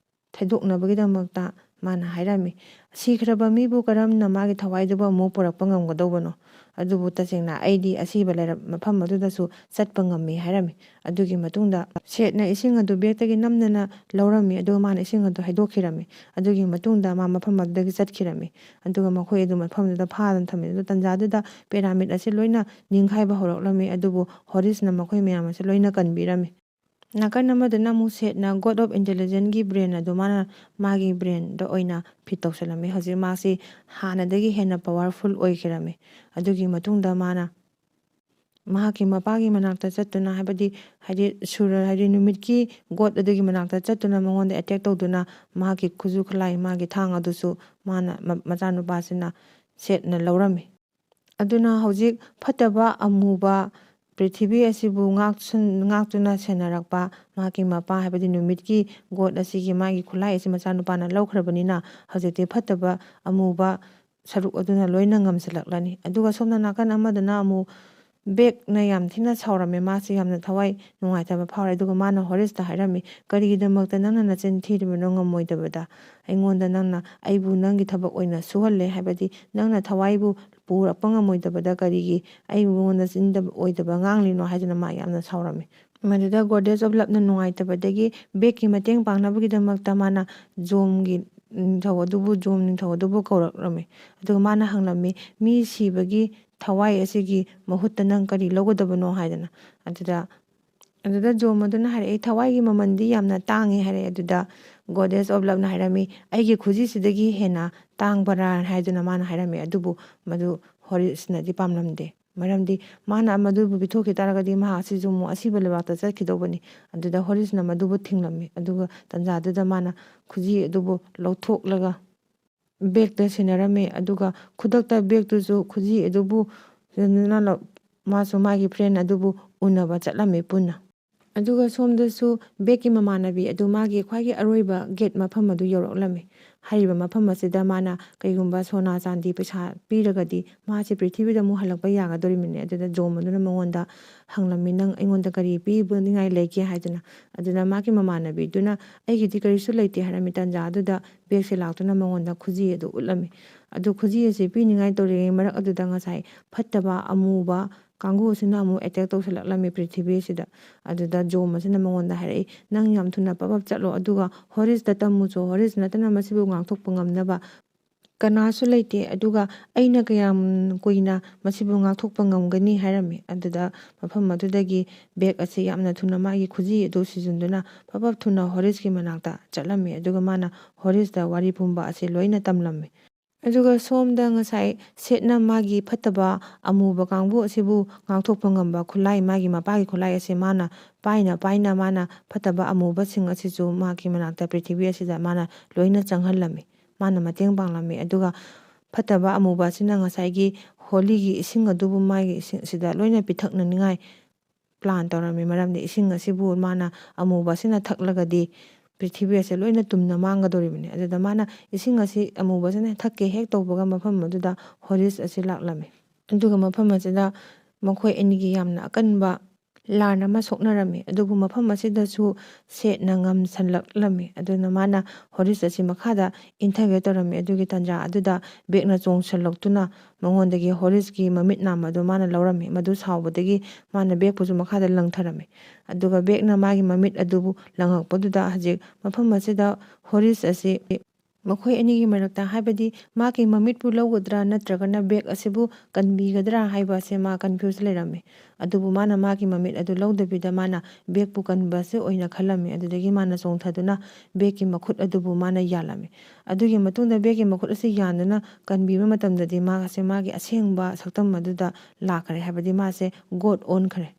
ꯊꯩꯗꯣꯛꯅꯕꯒꯤꯗꯃꯛꯇ ꯃꯥꯅ ꯍꯥꯏꯔꯝꯃꯤ, "ꯁꯤꯈ꯭ꯔꯕ ꯃꯤꯕꯨ ꯀꯔꯝꯅ ꯃꯥꯒꯤ ꯊꯋꯥꯏꯗꯨꯕꯨ ꯑꯃꯨꯛ ꯄꯨꯔꯛꯄ ꯉꯝꯒꯗꯧꯕꯅꯣ? ꯑꯗꯨꯕꯨ ꯇꯁꯦꯡꯅ ꯑꯩꯗꯤ ꯑꯁꯤꯕ ꯂꯩꯔ-, ꯃꯐꯝ ꯑꯗꯨꯗꯁꯨ ꯆꯠꯄ ꯉꯝꯃꯤ" ꯍꯥꯏꯔꯝꯃꯤ꯫ ꯑꯗꯨꯒꯤ ꯃꯇꯨꯡꯗ ꯁꯦꯠꯅ ꯏꯁꯤꯡ ꯑꯗꯨ ꯕꯦꯛꯇꯒꯤ ꯅꯝꯗꯅ ꯂꯧꯔꯝꯃꯤ, ꯑꯗꯨꯒ ꯃꯥꯅ ꯏꯁꯤꯡ ꯑꯗꯨ ꯍꯩꯗꯣꯛꯈꯤꯔꯝꯃꯤ꯫ ꯑꯗꯨꯒꯤ ꯃꯇꯨꯡꯗ ꯃꯥ ꯃꯐꯝ ꯑꯗꯨꯗꯒꯤ ꯆꯠꯈꯤꯔꯝꯃꯤ꯫ ꯑꯗꯨꯒ ꯃꯈꯣꯏ ꯑꯗꯨ ꯃꯐꯝꯗꯨꯗ ꯐꯥꯗꯨꯅ ꯊꯝꯃꯤ꯫ ꯑꯗꯨ ꯇꯟꯖꯥꯗꯨꯗ ꯄꯦꯔꯥꯃꯤꯗ ꯑꯁꯤ ꯂꯣꯏꯅ ꯅꯤꯡꯈꯥꯏꯕ ꯍꯧꯔꯛꯂꯝꯃꯤ, ꯑꯗꯨꯕꯨ ꯍꯣꯔꯤꯁꯅ ꯃꯈꯣꯏ ꯃꯌꯥꯝ ꯑꯁꯤ ꯂꯣꯏꯅ ꯀꯟꯕꯤꯔꯝꯃꯤ꯫ ꯅꯥꯀꯟ ꯑꯃꯗꯅ ꯑꯃꯨꯛ ꯁꯦꯠꯅ God of Intelligenceꯀꯤ brain ꯑꯗꯨ ꯃꯥꯅ ꯃꯥꯒꯤ brainꯗ ꯑꯣꯏꯅ fit ꯇꯧꯁꯜꯂꯝꯃꯤ꯫ ꯍꯧꯖꯤꯛ ꯃꯥꯁꯤ ꯍꯥꯟꯅꯗꯒꯤ ꯍꯦꯟꯅ powerful ꯑꯣꯏꯈꯤꯔꯝꯃꯤ꯫ ꯑꯗꯨꯒꯤ ꯃꯇꯨꯡꯗ ꯃꯥꯅ ꯃꯍꯥꯛꯀꯤ ꯃꯄꯥꯒꯤ ꯃꯅꯥꯛꯇ ꯆꯠꯇꯨꯅ, ꯍꯥꯏꯕꯗꯤ, ꯍꯥꯏꯗꯤ ꯁꯨꯔ, ꯍꯥꯏꯗꯤ ꯅꯨꯃꯤꯠꯀꯤ god ꯑꯗꯨꯒꯤ ꯃꯅꯥꯛꯇ ꯆꯠꯇꯨꯅ ꯃꯉꯣꯟꯗ attack ꯇꯧꯗꯨꯅ ꯃꯍꯥꯛꯀꯤ ꯈꯨꯠꯁꯨ ꯈꯨꯠꯂꯥꯏ, ꯃꯥꯒꯤ ꯊꯥꯡ ꯑꯗꯨꯁꯨ ꯃꯥꯅ, ꯃ-, ꯃꯆꯥꯅꯨꯄꯥꯁꯤꯅ ꯁꯦꯠꯅ ꯂꯧꯔꯝꯃꯤ꯫ ꯑꯗꯨꯅ ꯍꯧꯖꯤꯛ ꯐꯠꯇꯕ ꯑꯃꯨꯕ ꯄ꯭ꯔꯤꯊꯤꯕꯤ ꯑꯁꯤꯕꯨ ꯉꯥꯛꯁꯨꯟ-, ꯉꯥꯛꯇꯨꯅ ꯁꯦꯟꯅꯔꯛꯄ ꯃꯍꯥꯛꯀꯤ ꯃꯄꯥ, ꯍꯥꯏꯕꯗꯤ ꯅꯨꯃꯤꯠꯀꯤ god ꯑꯁꯤꯒꯤ ꯃꯥꯒꯤ ꯈꯨꯠꯂꯥꯏ ꯑꯁꯤ ꯃꯆꯥꯅꯨꯄꯥꯅ ꯂꯧꯈ꯭ꯔꯕꯅꯤꯅ, ꯍꯧꯖꯤꯛꯇꯤ ꯐꯠꯇꯕ ꯑꯃꯨꯕ ꯁꯔꯨꯛ ꯑꯗꯨꯅ ꯂꯣꯏꯅ ꯉꯝꯁꯤꯜꯂꯛꯂꯅꯤ꯫ ꯑꯗꯨꯒ ꯁꯣꯝꯅ ꯅꯥꯀꯟ ꯑꯃꯗꯅ ꯑꯃꯨꯛ ꯕꯦꯛꯅ ꯌꯥꯝ ꯊꯤꯅ ꯁꯥꯎꯔꯝꯃꯦ꯫ ꯃꯥꯁꯤ ꯌꯥꯝꯅ ꯊꯋꯥꯏ ꯅꯨꯡꯉꯥꯏꯇꯕ ꯐꯥꯎꯔꯦ꯫ ꯑꯗꯨꯒ ꯃꯥꯅ ꯍꯣꯔꯤꯁꯇ ꯍꯥꯏꯔꯝꯃꯤ, "ꯀꯔꯤꯒꯤꯗꯃꯛꯇ ꯅꯪꯅ ꯅꯆꯤꯟ ꯊꯤꯔꯤꯕꯅꯣ ꯉꯝꯃꯣꯏꯗꯕꯗ? ꯑꯩꯉꯣꯟꯗ ꯅꯪꯅ ꯑꯩꯕꯨ ꯅꯪꯒꯤ ꯊꯕꯛ ꯑꯣꯏꯅ ꯁꯨꯍꯜꯂꯦ, ꯍꯥꯏꯕꯗꯤ ꯅꯪꯅ ꯊꯋꯥꯏꯕꯨ ꯄꯨꯔꯛꯄ ꯉꯝꯃꯣꯏꯗꯕꯗ ꯀꯔꯤꯒꯤ ꯑꯩꯉꯣꯟꯗ ꯆꯤꯟꯗꯕ ꯑꯣꯏꯗꯕ ꯉꯥꯡꯂꯤꯅꯣ?" ꯍꯥꯏꯗꯨꯅ ꯃꯥ ꯌꯥꯝꯅ ꯁꯥꯎꯔꯝꯃꯤ꯫ ꯃꯗꯨꯗ Goddess of Loveꯅ ꯅꯨꯡꯉꯥꯏꯇꯕꯗꯒꯤ ꯕꯦꯛꯀꯤ ꯃꯇꯦꯡ ꯄꯥꯡꯅꯕꯒꯤꯗꯃꯛꯇ ꯃꯥꯅ ꯖꯣꯝꯒꯤ ꯅꯤꯡꯊꯧ ꯑꯗꯨꯕꯨ, ꯖꯣꯝ ꯅꯤꯡꯊꯧ ꯑꯗꯨꯕꯨ ꯀꯧꯔꯛꯂꯝꯃꯤ꯫ ꯑꯗꯨꯒ ꯃꯥꯅ ꯍꯪꯂꯝꯃꯤ, "ꯃꯤ ꯁꯤꯕꯒꯤ ꯊꯋꯥꯏ ꯑꯁꯤꯒꯤ ꯃꯍꯨꯠꯇ ꯅꯪ ꯀꯔꯤ ꯂꯧꯒꯗꯕꯅꯣ?" ꯍꯥꯏꯗꯅ꯫ ꯑꯗꯨꯗ, ꯑꯗꯨꯗ ꯖꯣꯝ ꯑꯗꯨꯅ ꯍꯥꯏꯔꯛꯏ, "ꯊꯋꯥꯏꯒꯤ ꯃꯃꯜꯗꯤ ꯌꯥꯝꯅ ꯇꯥꯡꯉꯤ" ꯍꯥꯏꯔꯛꯑꯦ꯫ ꯑꯗꯨꯗ Goddess of Loveꯅ ꯍꯥꯏꯔꯝꯃꯤ, "ꯑꯩꯒꯤ ꯈꯨꯖꯤꯁꯤꯗꯒꯤ ꯍꯦꯟꯅ ꯇꯥꯡꯕꯔꯥ?" ꯍꯥꯏꯗꯨꯅ ꯃꯥꯅ ꯍꯥꯏꯔꯝꯃꯤ꯫ ꯑꯗꯨꯕꯨ ꯃꯗꯨ ꯍꯣꯔꯤꯁꯅꯗꯤ ꯄꯥꯝꯂꯝꯗꯦ꯫ ꯃꯔꯝꯗꯤ ꯃꯥꯅ ꯃꯗꯨꯕꯨ ꯄꯤꯊꯣꯛꯈꯤ ꯇꯥꯔꯒꯗꯤ ꯃꯍꯥꯛ ꯑꯁꯤꯁꯨ ꯑꯃꯨꯛ ꯑꯁꯤꯕ ꯂꯩꯕꯥꯛꯇ ꯆꯠꯈꯤꯗꯧꯕꯅꯤ꯫ ꯑꯗꯨꯗ ꯍꯣꯔꯤꯁꯅ ꯃꯗꯨꯕꯨ ꯊꯤꯡꯂꯝꯃꯤ꯫ ꯑꯗꯨꯒ ꯇꯟꯖꯥꯗꯨꯗ ꯃꯥꯅ ꯈꯨꯖꯤ ꯑꯗꯨꯕꯨ ꯂꯧꯊꯣꯛꯂꯒ ꯕꯦꯒꯇ ꯁꯤꯟꯅꯔꯝꯃꯤ꯫ ꯑꯗꯨꯒ ꯈꯨꯗꯛꯇ ꯕꯦꯒꯇꯨꯁꯨ, ꯈꯨꯖꯤ ꯑꯗꯨꯕꯨ ꯁꯤꯖꯤꯟꯅꯅ ꯂꯧ-, ꯃꯥꯁꯨ ꯃꯥꯒꯤ friend ꯑꯗꯨꯕꯨ ꯎꯅꯕ ꯆꯠꯂꯝꯃꯤ ꯄꯨꯟꯅ꯫ ꯑꯗꯨꯒ ꯁꯣꯝꯗꯁꯨ ꯕꯦꯒꯀꯤ ꯃꯃꯥꯟꯅꯕꯤ ꯑꯗꯨ ꯃꯥꯒꯤ ꯈ꯭ꯋꯥꯏꯒꯤ ꯑꯔꯣꯏꯕ gate ꯃꯐꯝ ꯑꯗꯨ ꯌꯧꯔꯛꯂꯝꯃꯤ꯫ ꯍꯥꯏꯔꯤꯕ ꯃꯐꯝ ꯑꯁꯤꯗ ꯃꯥꯅ ꯀꯩꯒꯨꯝꯕ ꯁꯣꯅꯥ ꯆꯥꯟꯗꯤ ꯄꯩꯁꯥ ꯄꯤꯔꯒꯗꯤ ꯃꯥꯁꯦ ꯄ꯭ꯔꯤꯊꯤꯕꯤꯗ ꯑꯃꯨꯛ ꯍꯜꯂꯛꯄ ꯌꯥꯒꯗꯧꯔꯤꯕꯅꯤ꯫ ꯑꯗꯨꯗ ꯖꯣꯝ ꯑꯗꯨꯅ ꯃꯉꯣꯟꯗ ꯍꯪꯂꯝꯃꯤ, "ꯅꯪ ꯑꯩꯉꯣꯟꯗ ꯀꯔꯤ ꯄꯤꯕꯅꯤꯡꯉꯥꯏ ꯂꯩꯒꯦ?" ꯍꯥꯏꯗꯨꯅ꯫ ꯑꯗꯨꯅ ꯃꯥꯒꯤ ꯃꯃꯥꯟꯅꯕꯤꯗꯨꯅ, "ꯑꯩꯒꯤꯗꯤ ꯀꯔꯤꯁꯨ ꯂꯩꯇꯦ" ꯍꯥꯏꯔꯝꯃꯤ꯫ ꯇꯟꯖꯥ ꯑꯗꯨꯗ ꯕꯦꯒꯁꯦ ꯂꯥꯛꯇꯨꯅ ꯃꯉꯣꯟꯗ ꯈꯨꯖꯤ ꯑꯗꯨ ꯎꯠꯂꯝꯃꯤ꯫ ꯑꯗꯨ ꯈꯨꯖꯤ ꯑꯁꯤ ꯄꯤꯅꯤꯡꯉꯥꯏ ꯇꯧꯔꯤꯉꯩ ꯃꯔꯛ ꯑꯗꯨꯗ ꯉꯁꯥꯏ ꯐꯠꯇꯕ ꯑꯃꯨꯕ ꯀꯥꯡꯕꯨ ꯑꯁꯤꯅ ꯑꯃꯨꯛ attack ꯇꯧꯁꯜꯂꯛꯂꯝꯃꯤ ꯄ꯭ꯔꯤꯊꯤꯕꯤ ꯑꯁꯤꯗ꯫ ꯑꯗꯨꯗ ꯖꯣꯝ ꯑꯁꯤꯅ ꯃꯉꯣꯟꯗ ꯍꯥꯏꯔꯛꯏ, "ꯅꯪ ꯌꯥꯝ ꯊꯨꯅ ꯄꯞ ꯄꯞ ꯆꯠꯂꯣ, ꯑꯗꯨꯒ ꯍꯣꯔꯤꯁꯇ ꯇꯝꯃꯨꯆꯣ꯫ ꯍꯣꯔꯤꯁ ꯅꯠꯇꯅ ꯃꯁꯤꯕꯨ ꯉꯥꯛꯊꯣꯛꯄ ꯉꯝꯅꯕ ꯀꯅꯥꯁꯨ ꯂꯩꯇꯦ, ꯑꯗꯨꯒ ꯑꯩꯅ ꯀꯌꯥꯝ ꯀꯨꯏꯅ ꯃꯁꯤꯕꯨ ꯉꯥꯛꯊꯣꯛꯄ ꯉꯝꯒꯅꯤ?" ꯍꯥꯏꯔꯝꯃꯤ꯫ ꯑꯗꯨꯗ ꯃꯐꯝ ꯑꯗꯨꯗꯒꯤ ꯕꯦꯒ ꯑꯁꯤ ꯌꯥꯝꯅ ꯊꯨꯅ ꯃꯥꯒꯤ ꯈꯨꯖꯤ ꯑꯗꯨ ꯁꯤꯖꯤꯟꯗꯨꯅ ꯐꯕ ꯊꯨꯅ ꯍꯣꯔꯤꯁꯀꯤ ꯃꯅꯥꯛꯇ ꯆꯠꯂꯝꯃꯤ꯫ ꯑꯗꯨꯒ ꯃꯥꯅ ꯍꯣꯔꯤꯁꯇ ꯋꯥꯔꯤ ꯄꯨꯝꯕ ꯑꯁꯤ ꯂꯣꯏꯅ ꯇꯝꯂꯝꯃꯤ꯫ ꯑꯗꯨꯒ ꯁꯣꯝꯗ ꯉꯁꯥꯏ ꯁꯦꯠꯅ ꯃꯥꯒꯤ ꯐꯠꯇꯕ ꯑꯃꯨꯕ ꯀꯥꯡꯕꯨ ꯑꯁꯤꯕꯨ ꯉꯥꯛꯊꯣꯛꯄ ꯉꯝꯕ ꯈꯨꯠꯂꯥꯏ, ꯃꯥꯒꯤ ꯃꯄꯥꯒꯤ ꯈꯨꯠꯂꯥꯏ ꯑꯁꯤ ꯃꯥꯅ ꯄꯥꯏꯅ ꯄꯥꯏꯅ ꯃꯥꯅ ꯐꯠꯇꯕ ꯑꯃꯨꯕꯁꯤꯡ ꯑꯁꯤꯁꯨ ꯃꯥꯒꯤ ꯃꯅꯥꯛꯇ, ꯄ꯭ꯔꯤꯊꯤꯕꯤ ꯑꯁꯤꯗ ꯃꯥꯅ ꯂꯣꯏꯅ ꯆꯪꯍꯜꯂꯝꯃꯤ, ꯃꯥꯅ ꯃꯇꯦꯡ ꯄꯥꯡꯂꯝꯃꯤ꯫ ꯑꯗꯨꯒ ꯐꯠꯇꯕ ꯑꯃꯨꯕ ꯑꯁꯤꯅ ꯉꯁꯥꯏꯒꯤ ꯍꯣꯂꯤꯒꯤ ꯏꯁꯤꯡ ꯑꯗꯨꯕꯨ ꯃꯥꯒꯤ ꯏꯁꯤꯡ ꯑꯁꯤꯗ ꯂꯣꯏꯅ ꯄꯤꯊꯛꯅꯅꯤꯡꯉꯥꯏ plan ꯇꯧꯔꯝꯃꯤ꯫ ꯃꯔꯝꯗꯤ ꯏꯁꯤꯡ ꯑꯁꯤꯕꯨ ꯃꯥꯅ, ꯑꯃꯨꯕ ꯑꯁꯤꯅ ꯊꯛꯂꯒꯗꯤ ꯄ꯭ꯔꯤꯊꯤꯕꯤ ꯑꯁꯦ ꯂꯣꯏꯅ ꯇꯨꯝꯅ ꯃꯥꯡꯒꯗꯧꯔꯤꯕꯅꯤ꯫ ꯑꯗꯨꯗ ꯃꯥꯅ ꯏꯁꯤꯡ ꯑꯁꯤ ꯑꯃꯨꯕꯁꯤꯅ ꯊꯛꯀꯦ ꯍꯦꯛ ꯇꯧꯕꯒ ꯃꯐꯝ ꯑꯗꯨꯗ ꯍꯣꯔꯤꯁ ꯑꯁꯤ ꯂꯥꯛꯂꯝꯃꯤ꯫ ꯑꯗꯨꯒ ꯃꯐꯝ ꯑꯁꯤꯗ ꯃꯈꯣꯏ ꯑꯅꯤꯒꯤ ꯌꯥꯝꯅ ꯑꯀꯟꯕ ꯂꯥꯟ ꯑꯃ ꯁꯣꯛꯅꯔꯝꯃꯤ꯫ ꯑꯗꯨꯕꯨ ꯃꯐꯝ ꯑꯁꯤꯗꯁꯨ ꯁꯦꯠꯅ ꯉꯝꯁꯜꯂꯛꯂꯝꯃꯤ꯫ ꯑꯗꯨꯅ ꯃꯥꯅ ꯍꯣꯔꯤꯁ ꯑꯁꯤ ꯃꯈꯥꯗ ꯏꯟꯊꯒꯦ ꯇꯧꯔꯝꯃꯤ꯫ ꯑꯗꯨꯒꯤ ꯇꯥꯟꯖꯥ ꯑꯗꯨꯗ ꯕꯦꯒꯅ ꯆꯣꯡꯁꯤꯜꯂꯛꯇꯨꯅ ꯃꯉꯣꯟꯗꯒꯤ ꯍꯣꯔꯤꯁꯀꯤ ꯃꯃꯤꯠ ꯅꯥꯝ ꯑꯗꯨ ꯃꯥꯅ ꯂꯧꯔꯝꯃꯤ꯫ ꯃꯗꯨ ꯁꯥꯎꯕꯗꯒꯤ ꯃꯥꯅ ꯕꯦꯒꯄꯨꯁꯨ ꯃꯈꯥꯗ ꯂꯪꯊꯔꯝꯃꯤ꯫ ꯑꯗꯨꯒ ꯕꯦꯒꯅ ꯃꯥꯒꯤ ꯃꯃꯤꯠ ꯑꯗꯨꯕꯨ ꯂꯪꯉꯛꯄꯗꯨꯗ ꯍꯧꯖꯤꯛ ꯃꯐꯝ ꯑꯁꯤꯗ ꯍꯣꯔꯤꯁ ꯑꯁꯤ ꯃꯈꯣꯏ ꯑꯅꯤꯒꯤ ꯃꯔꯛꯇ, ꯍꯥꯏꯕꯗꯤ ꯃꯥꯒꯤ ꯃꯃꯤꯠꯄꯨ ꯂꯧꯒꯗ꯭ꯔꯥ ꯅꯠꯇ꯭ꯔꯒꯅ ꯕꯦꯒ ꯑꯁꯤꯕꯨ ꯀꯟꯕꯤꯒꯗ꯭ꯔꯥ ꯍꯥꯏꯕ ꯑꯁꯦ ꯃꯥ ꯀꯟꯐ꯭ꯌꯨꯁ ꯂꯩꯔꯝꯃꯤ꯫ ꯑꯗꯨꯕꯨ ꯃꯥꯅ ꯃꯥꯒꯤ ꯃꯃꯤꯠ ꯑꯗꯨ ꯂꯧꯗꯕꯤꯗ ꯃꯥꯅ ꯕꯦꯒꯄꯨ ꯀꯟꯕ ꯑꯁꯤ ꯑꯣꯏꯅ ꯈꯜꯂꯝꯃꯤ꯫ ꯑꯗꯨꯗꯒꯤ ꯃꯥꯅ ꯆꯣꯡꯊꯗꯨꯅ ꯕꯦꯒꯀꯤ ꯃꯈꯨꯠ ꯑꯗꯨꯕꯨ ꯃꯥꯅ ꯌꯥꯜꯂꯝꯃꯤ꯫ ꯑꯗꯨꯒꯤ ꯃꯇꯨꯡꯗ ꯕꯦꯒꯀꯤ ꯃꯈꯨꯠ ꯑꯁꯤ ꯌꯥꯟꯗꯨꯅ ꯀꯟꯕꯤꯕ ꯃꯇꯝꯗꯗꯤ ꯃꯥꯁꯦ ꯃꯥꯒꯤ ꯑꯁꯦꯡꯕ ꯁꯛꯇꯝ ꯑꯗꯨꯗ ꯂꯥꯛꯈ꯭ꯔꯦ, ꯍꯥꯏꯕꯗꯤ ꯃꯥꯁꯦ ꯒꯣꯗ ꯑꯣꯟꯈ꯭ꯔꯦ꯫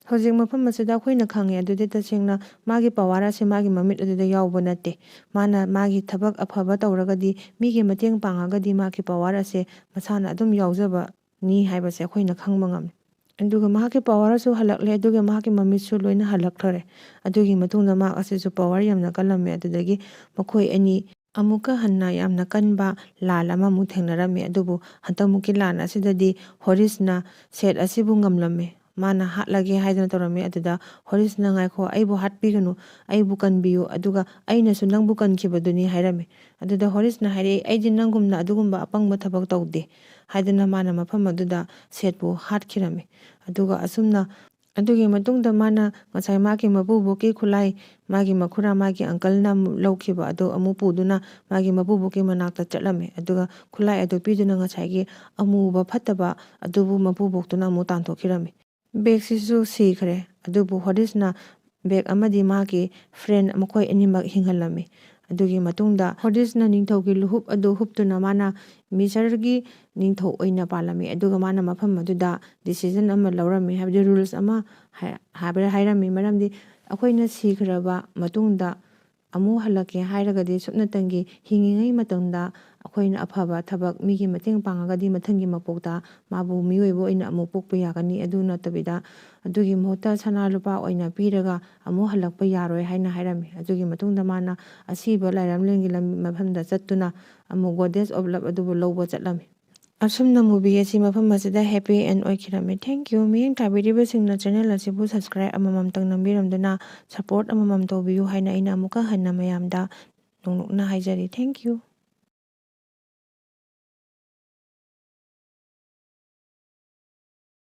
ꯍꯧꯖꯤꯛ ꯃꯐꯝ ꯑꯁꯤꯗ ꯑꯩꯈꯣꯏꯅ ꯈꯪꯉꯦ, ꯑꯗꯨꯗꯤ ꯇꯁꯦꯡꯅ ꯃꯥꯒꯤ ꯄꯋꯥꯔ ꯑꯁꯦ ꯃꯥꯒꯤ ꯃꯃꯤꯠ ꯑꯗꯨꯗ ꯌꯥꯎꯕ ꯅꯠꯇꯦ꯫ ꯃꯥꯅ ꯃꯥꯒꯤ ꯊꯕꯛ ꯑꯐꯕ ꯇꯧꯔꯒꯗꯤ, ꯃꯤꯒꯤ ꯃꯇꯦꯡ ꯄꯥꯡꯉꯒꯗꯤ ꯃꯥꯒꯤ ꯄꯋꯥꯔ ꯑꯁꯦ ꯃꯁꯥꯅ ꯑꯗꯨꯝ ꯌꯥꯎꯖꯕꯅꯤ ꯍꯥꯏꯕꯁꯦ ꯑꯩꯈꯣꯏꯅ ꯈꯪꯕ ꯉꯝꯃꯤ꯫ ꯑꯗꯨꯒ ꯃꯍꯥꯛꯀꯤ ꯄꯋꯥꯔꯁꯨ ꯍꯜꯂꯛꯂꯦ, ꯑꯗꯨꯒ ꯃꯍꯥꯛꯀꯤ ꯃꯃꯤꯠꯁꯨ ꯂꯣꯏꯅ ꯍꯜꯂꯛꯈ꯭ꯔꯦ꯫ ꯑꯗꯨꯒꯤ ꯃꯇꯨꯡꯗ ꯃꯍꯥꯛ ꯑꯁꯤꯁꯨ ꯄꯋꯥꯔ ꯌꯥꯝꯅ ꯀꯜꯂꯝꯃꯦ꯫ ꯑꯗꯨꯗꯒꯤ ꯃꯈꯣꯏ ꯑꯅꯤ ꯑꯃꯨꯛꯀ ꯍꯟꯅ ꯌꯥꯝꯅ ꯀꯟꯕ ꯂꯥꯟ ꯑꯃꯃꯨꯛ ꯊꯦꯡꯅꯔꯝꯃꯤ꯫ ꯑꯗꯨꯕꯨ ꯍꯟꯗꯛꯃꯨꯛꯀꯤ ꯂꯥꯟ ꯑꯁꯤꯗꯗꯤ ꯍꯣꯔꯤꯁꯅ ꯁꯦꯠ ꯑꯁꯤꯕꯨ ꯉꯝꯂꯝꯃꯤ꯫ ꯃꯥꯅ ꯍꯥꯠꯂꯒꯦ ꯍꯥꯏꯗꯨꯅ ꯇꯧꯔꯝꯃꯤ꯫ ꯑꯗꯨꯗ ꯍꯣꯔꯤꯁꯅ, "ꯉꯥꯏꯈꯣ, ꯑꯩꯕꯨ ꯍꯥꯠꯄꯤꯒꯅꯨ, ꯑꯩꯕꯨ ꯀꯟꯕꯤꯌꯨ, ꯑꯗꯨꯒ ꯑꯩꯅꯁꯨ ꯅꯪꯕꯨ ꯀꯟꯈꯤꯕꯗꯨꯅꯤ" ꯍꯥꯏꯔꯝꯃꯤ꯫ ꯑꯗꯨꯗ ꯍꯣꯔꯤꯁꯅ ꯍꯥꯏꯔꯛꯏ, "ꯑꯩꯗꯤ ꯅꯪꯒꯨꯝꯅ ꯑꯗꯨꯒꯨꯝꯕ ꯑꯄꯪꯕ ꯊꯕꯛ ꯇꯧꯗꯦ" ꯍꯥꯏꯗꯨꯅ ꯃꯥꯅ ꯃꯐꯝ ꯑꯗꯨꯗ ꯁꯦꯠꯄꯨ ꯍꯥꯠꯈꯤꯔꯝꯃꯤ꯫ ꯑꯗꯨꯒ ꯑꯁꯨꯝꯅ ꯑꯗꯨꯒꯤ ꯃꯇꯨꯡꯗ ꯃꯥꯅ ꯉꯁꯥꯏ ꯃꯥꯒꯤ ꯃꯄꯨꯕꯣꯛꯀꯤ ꯈꯨꯠꯂꯥꯏ, ꯃꯥꯒꯤ ꯃꯈꯨꯔꯥ, ꯃꯥꯒꯤ ꯑꯪꯀꯜꯅ ꯑꯃꯨꯛ ꯂꯧꯈꯤꯕ ꯑꯗꯨ ꯑꯃꯨꯛ ꯄꯨꯗꯨꯅ ꯃꯥꯒꯤ ꯃꯄꯨꯕꯣꯛꯀꯤ ꯃꯅꯥꯛꯇ ꯆꯠꯂꯝꯃꯤ꯫ ꯑꯗꯨꯒ ꯈꯨꯠꯂꯥꯏ ꯑꯗꯨ ꯄꯤꯗꯨꯅ ꯉꯁꯥꯏꯒꯤ ꯑꯃꯨꯕ ꯐꯠꯇꯕ ꯑꯗꯨꯕꯨ ꯃꯄꯨꯕꯣꯛꯇꯨꯅ ꯑꯃꯨꯛ ꯇꯥꯟꯊꯣꯛꯈꯤꯔꯝꯃꯤ꯫ ꯕꯦꯒꯁꯤꯁꯨ ꯁꯤꯈ꯭ꯔꯦ, ꯑꯗꯨꯕꯨ ꯍꯣꯔꯤꯁꯅ ꯕꯦꯒ ꯑꯃꯗꯤ ꯃꯥꯒꯤ ꯐ꯭ꯔꯦꯟ ꯃꯈꯣꯏ ꯑꯅꯤꯃꯛ ꯍꯤꯡꯍꯜꯂꯝꯃꯤ꯫ ꯑꯗꯨꯒꯤ ꯃꯇꯨꯡꯗ ꯍꯣꯔꯤꯁꯅ ꯅꯤꯡꯊꯧꯒꯤ ꯂꯨꯍꯨꯞ ꯑꯗꯨ ꯍꯨꯞꯇꯨꯅ ꯃꯥꯅ ꯃꯤꯁꯔꯒꯤ ꯅꯤꯡꯊꯧ ꯑꯣꯏꯅ ꯄꯥꯜꯂꯝꯃꯤ꯫ ꯑꯗꯨꯒ ꯃꯥꯅ ꯃꯐꯝ ꯑꯗꯨꯗ ꯗꯤꯁꯤꯖꯟ ꯑꯃ ꯂꯧꯔꯝꯃꯤ, ꯍꯥꯏꯕꯗꯤ ꯔꯨꯜꯁ ꯑꯃ ꯍꯥꯏ-, ꯍꯥꯏꯕ ꯍꯥꯏꯔꯝꯃꯤ꯫ ꯃꯔꯝꯗꯤ ꯑꯩꯈꯣꯏꯅ ꯁꯤꯈ꯭ꯔꯕ ꯃꯇꯨꯡꯗ ꯑꯃꯨꯛ ꯍꯜꯂꯛꯀꯦ ꯍꯥꯏꯔꯒꯗꯤ ꯁꯨꯞꯅꯇꯪꯒꯤ ꯍꯤꯡꯉꯤꯉꯩ ꯃꯇꯝꯗ ꯑꯩꯈꯣꯏꯅ ꯑꯐꯕ ꯊꯕꯛ, ꯃꯤꯒꯤ ꯃꯇꯦꯡ ꯄꯥꯡꯉꯒꯗꯤ ꯃꯊꯪꯒꯤ ꯃꯄꯣꯛꯇ ꯃꯥꯕꯨ ꯃꯤꯑꯣꯏꯕ ꯑꯣꯏꯅ ꯑꯃꯨꯛ ꯄꯣꯛꯄ ꯌꯥꯒꯅꯤ꯫ ꯑꯗꯨ ꯅꯠꯇꯕꯤꯗ ꯑꯗꯨꯒꯤ ꯃꯍꯨꯠꯇ ꯁꯅꯥ ꯂꯨꯄꯥ ꯑꯣꯏꯅ ꯄꯤꯔꯒ ꯑꯃꯨꯛ ꯍꯜꯂꯛꯄ ꯌꯥꯔꯣꯏ ꯍꯥꯏꯅ ꯍꯥꯏꯔꯝꯃꯤ꯫ ꯑꯗꯨꯒꯤ ꯃꯇꯨꯡꯗ ꯃꯥꯅ ꯑꯁꯤꯕ ꯂꯥꯏꯔꯝꯂꯦꯟꯒꯤ ꯂꯝ-, ꯃꯐꯝꯗ ꯆꯠꯇꯨꯅ ꯑꯃꯨꯛ Goddess of Love ꯑꯗꯨꯕꯨ ꯂꯧꯕ ꯆꯠꯂꯝꯃꯤ꯫ ꯑꯁꯨꯝꯅ movie ꯑꯁꯤ ꯃꯐꯝ ꯑꯁꯤꯗ happy end ꯑꯣꯏꯈꯤꯔꯝꯃꯤ꯫ Thank you꯫ ꯃꯤꯠꯌꯦꯡ ꯇꯥꯕꯤꯔꯤꯕꯁꯤꯡꯅ channel ꯑꯁꯤꯕꯨ subscribe ꯑꯃꯃꯝꯇꯪ ꯅꯝꯕꯤꯔꯝꯗꯨꯅ support ꯑꯃꯃꯝ ꯇꯧꯕꯤꯌꯨ ꯍꯥꯏꯅ ꯑꯩꯅ ꯑꯃꯨꯛꯀ ꯍꯟꯅ ꯃꯌꯥꯝꯗ ꯅꯣꯡꯂꯨꯛꯅ ꯍꯥꯏꯖꯔꯤ꯫ Thank you꯫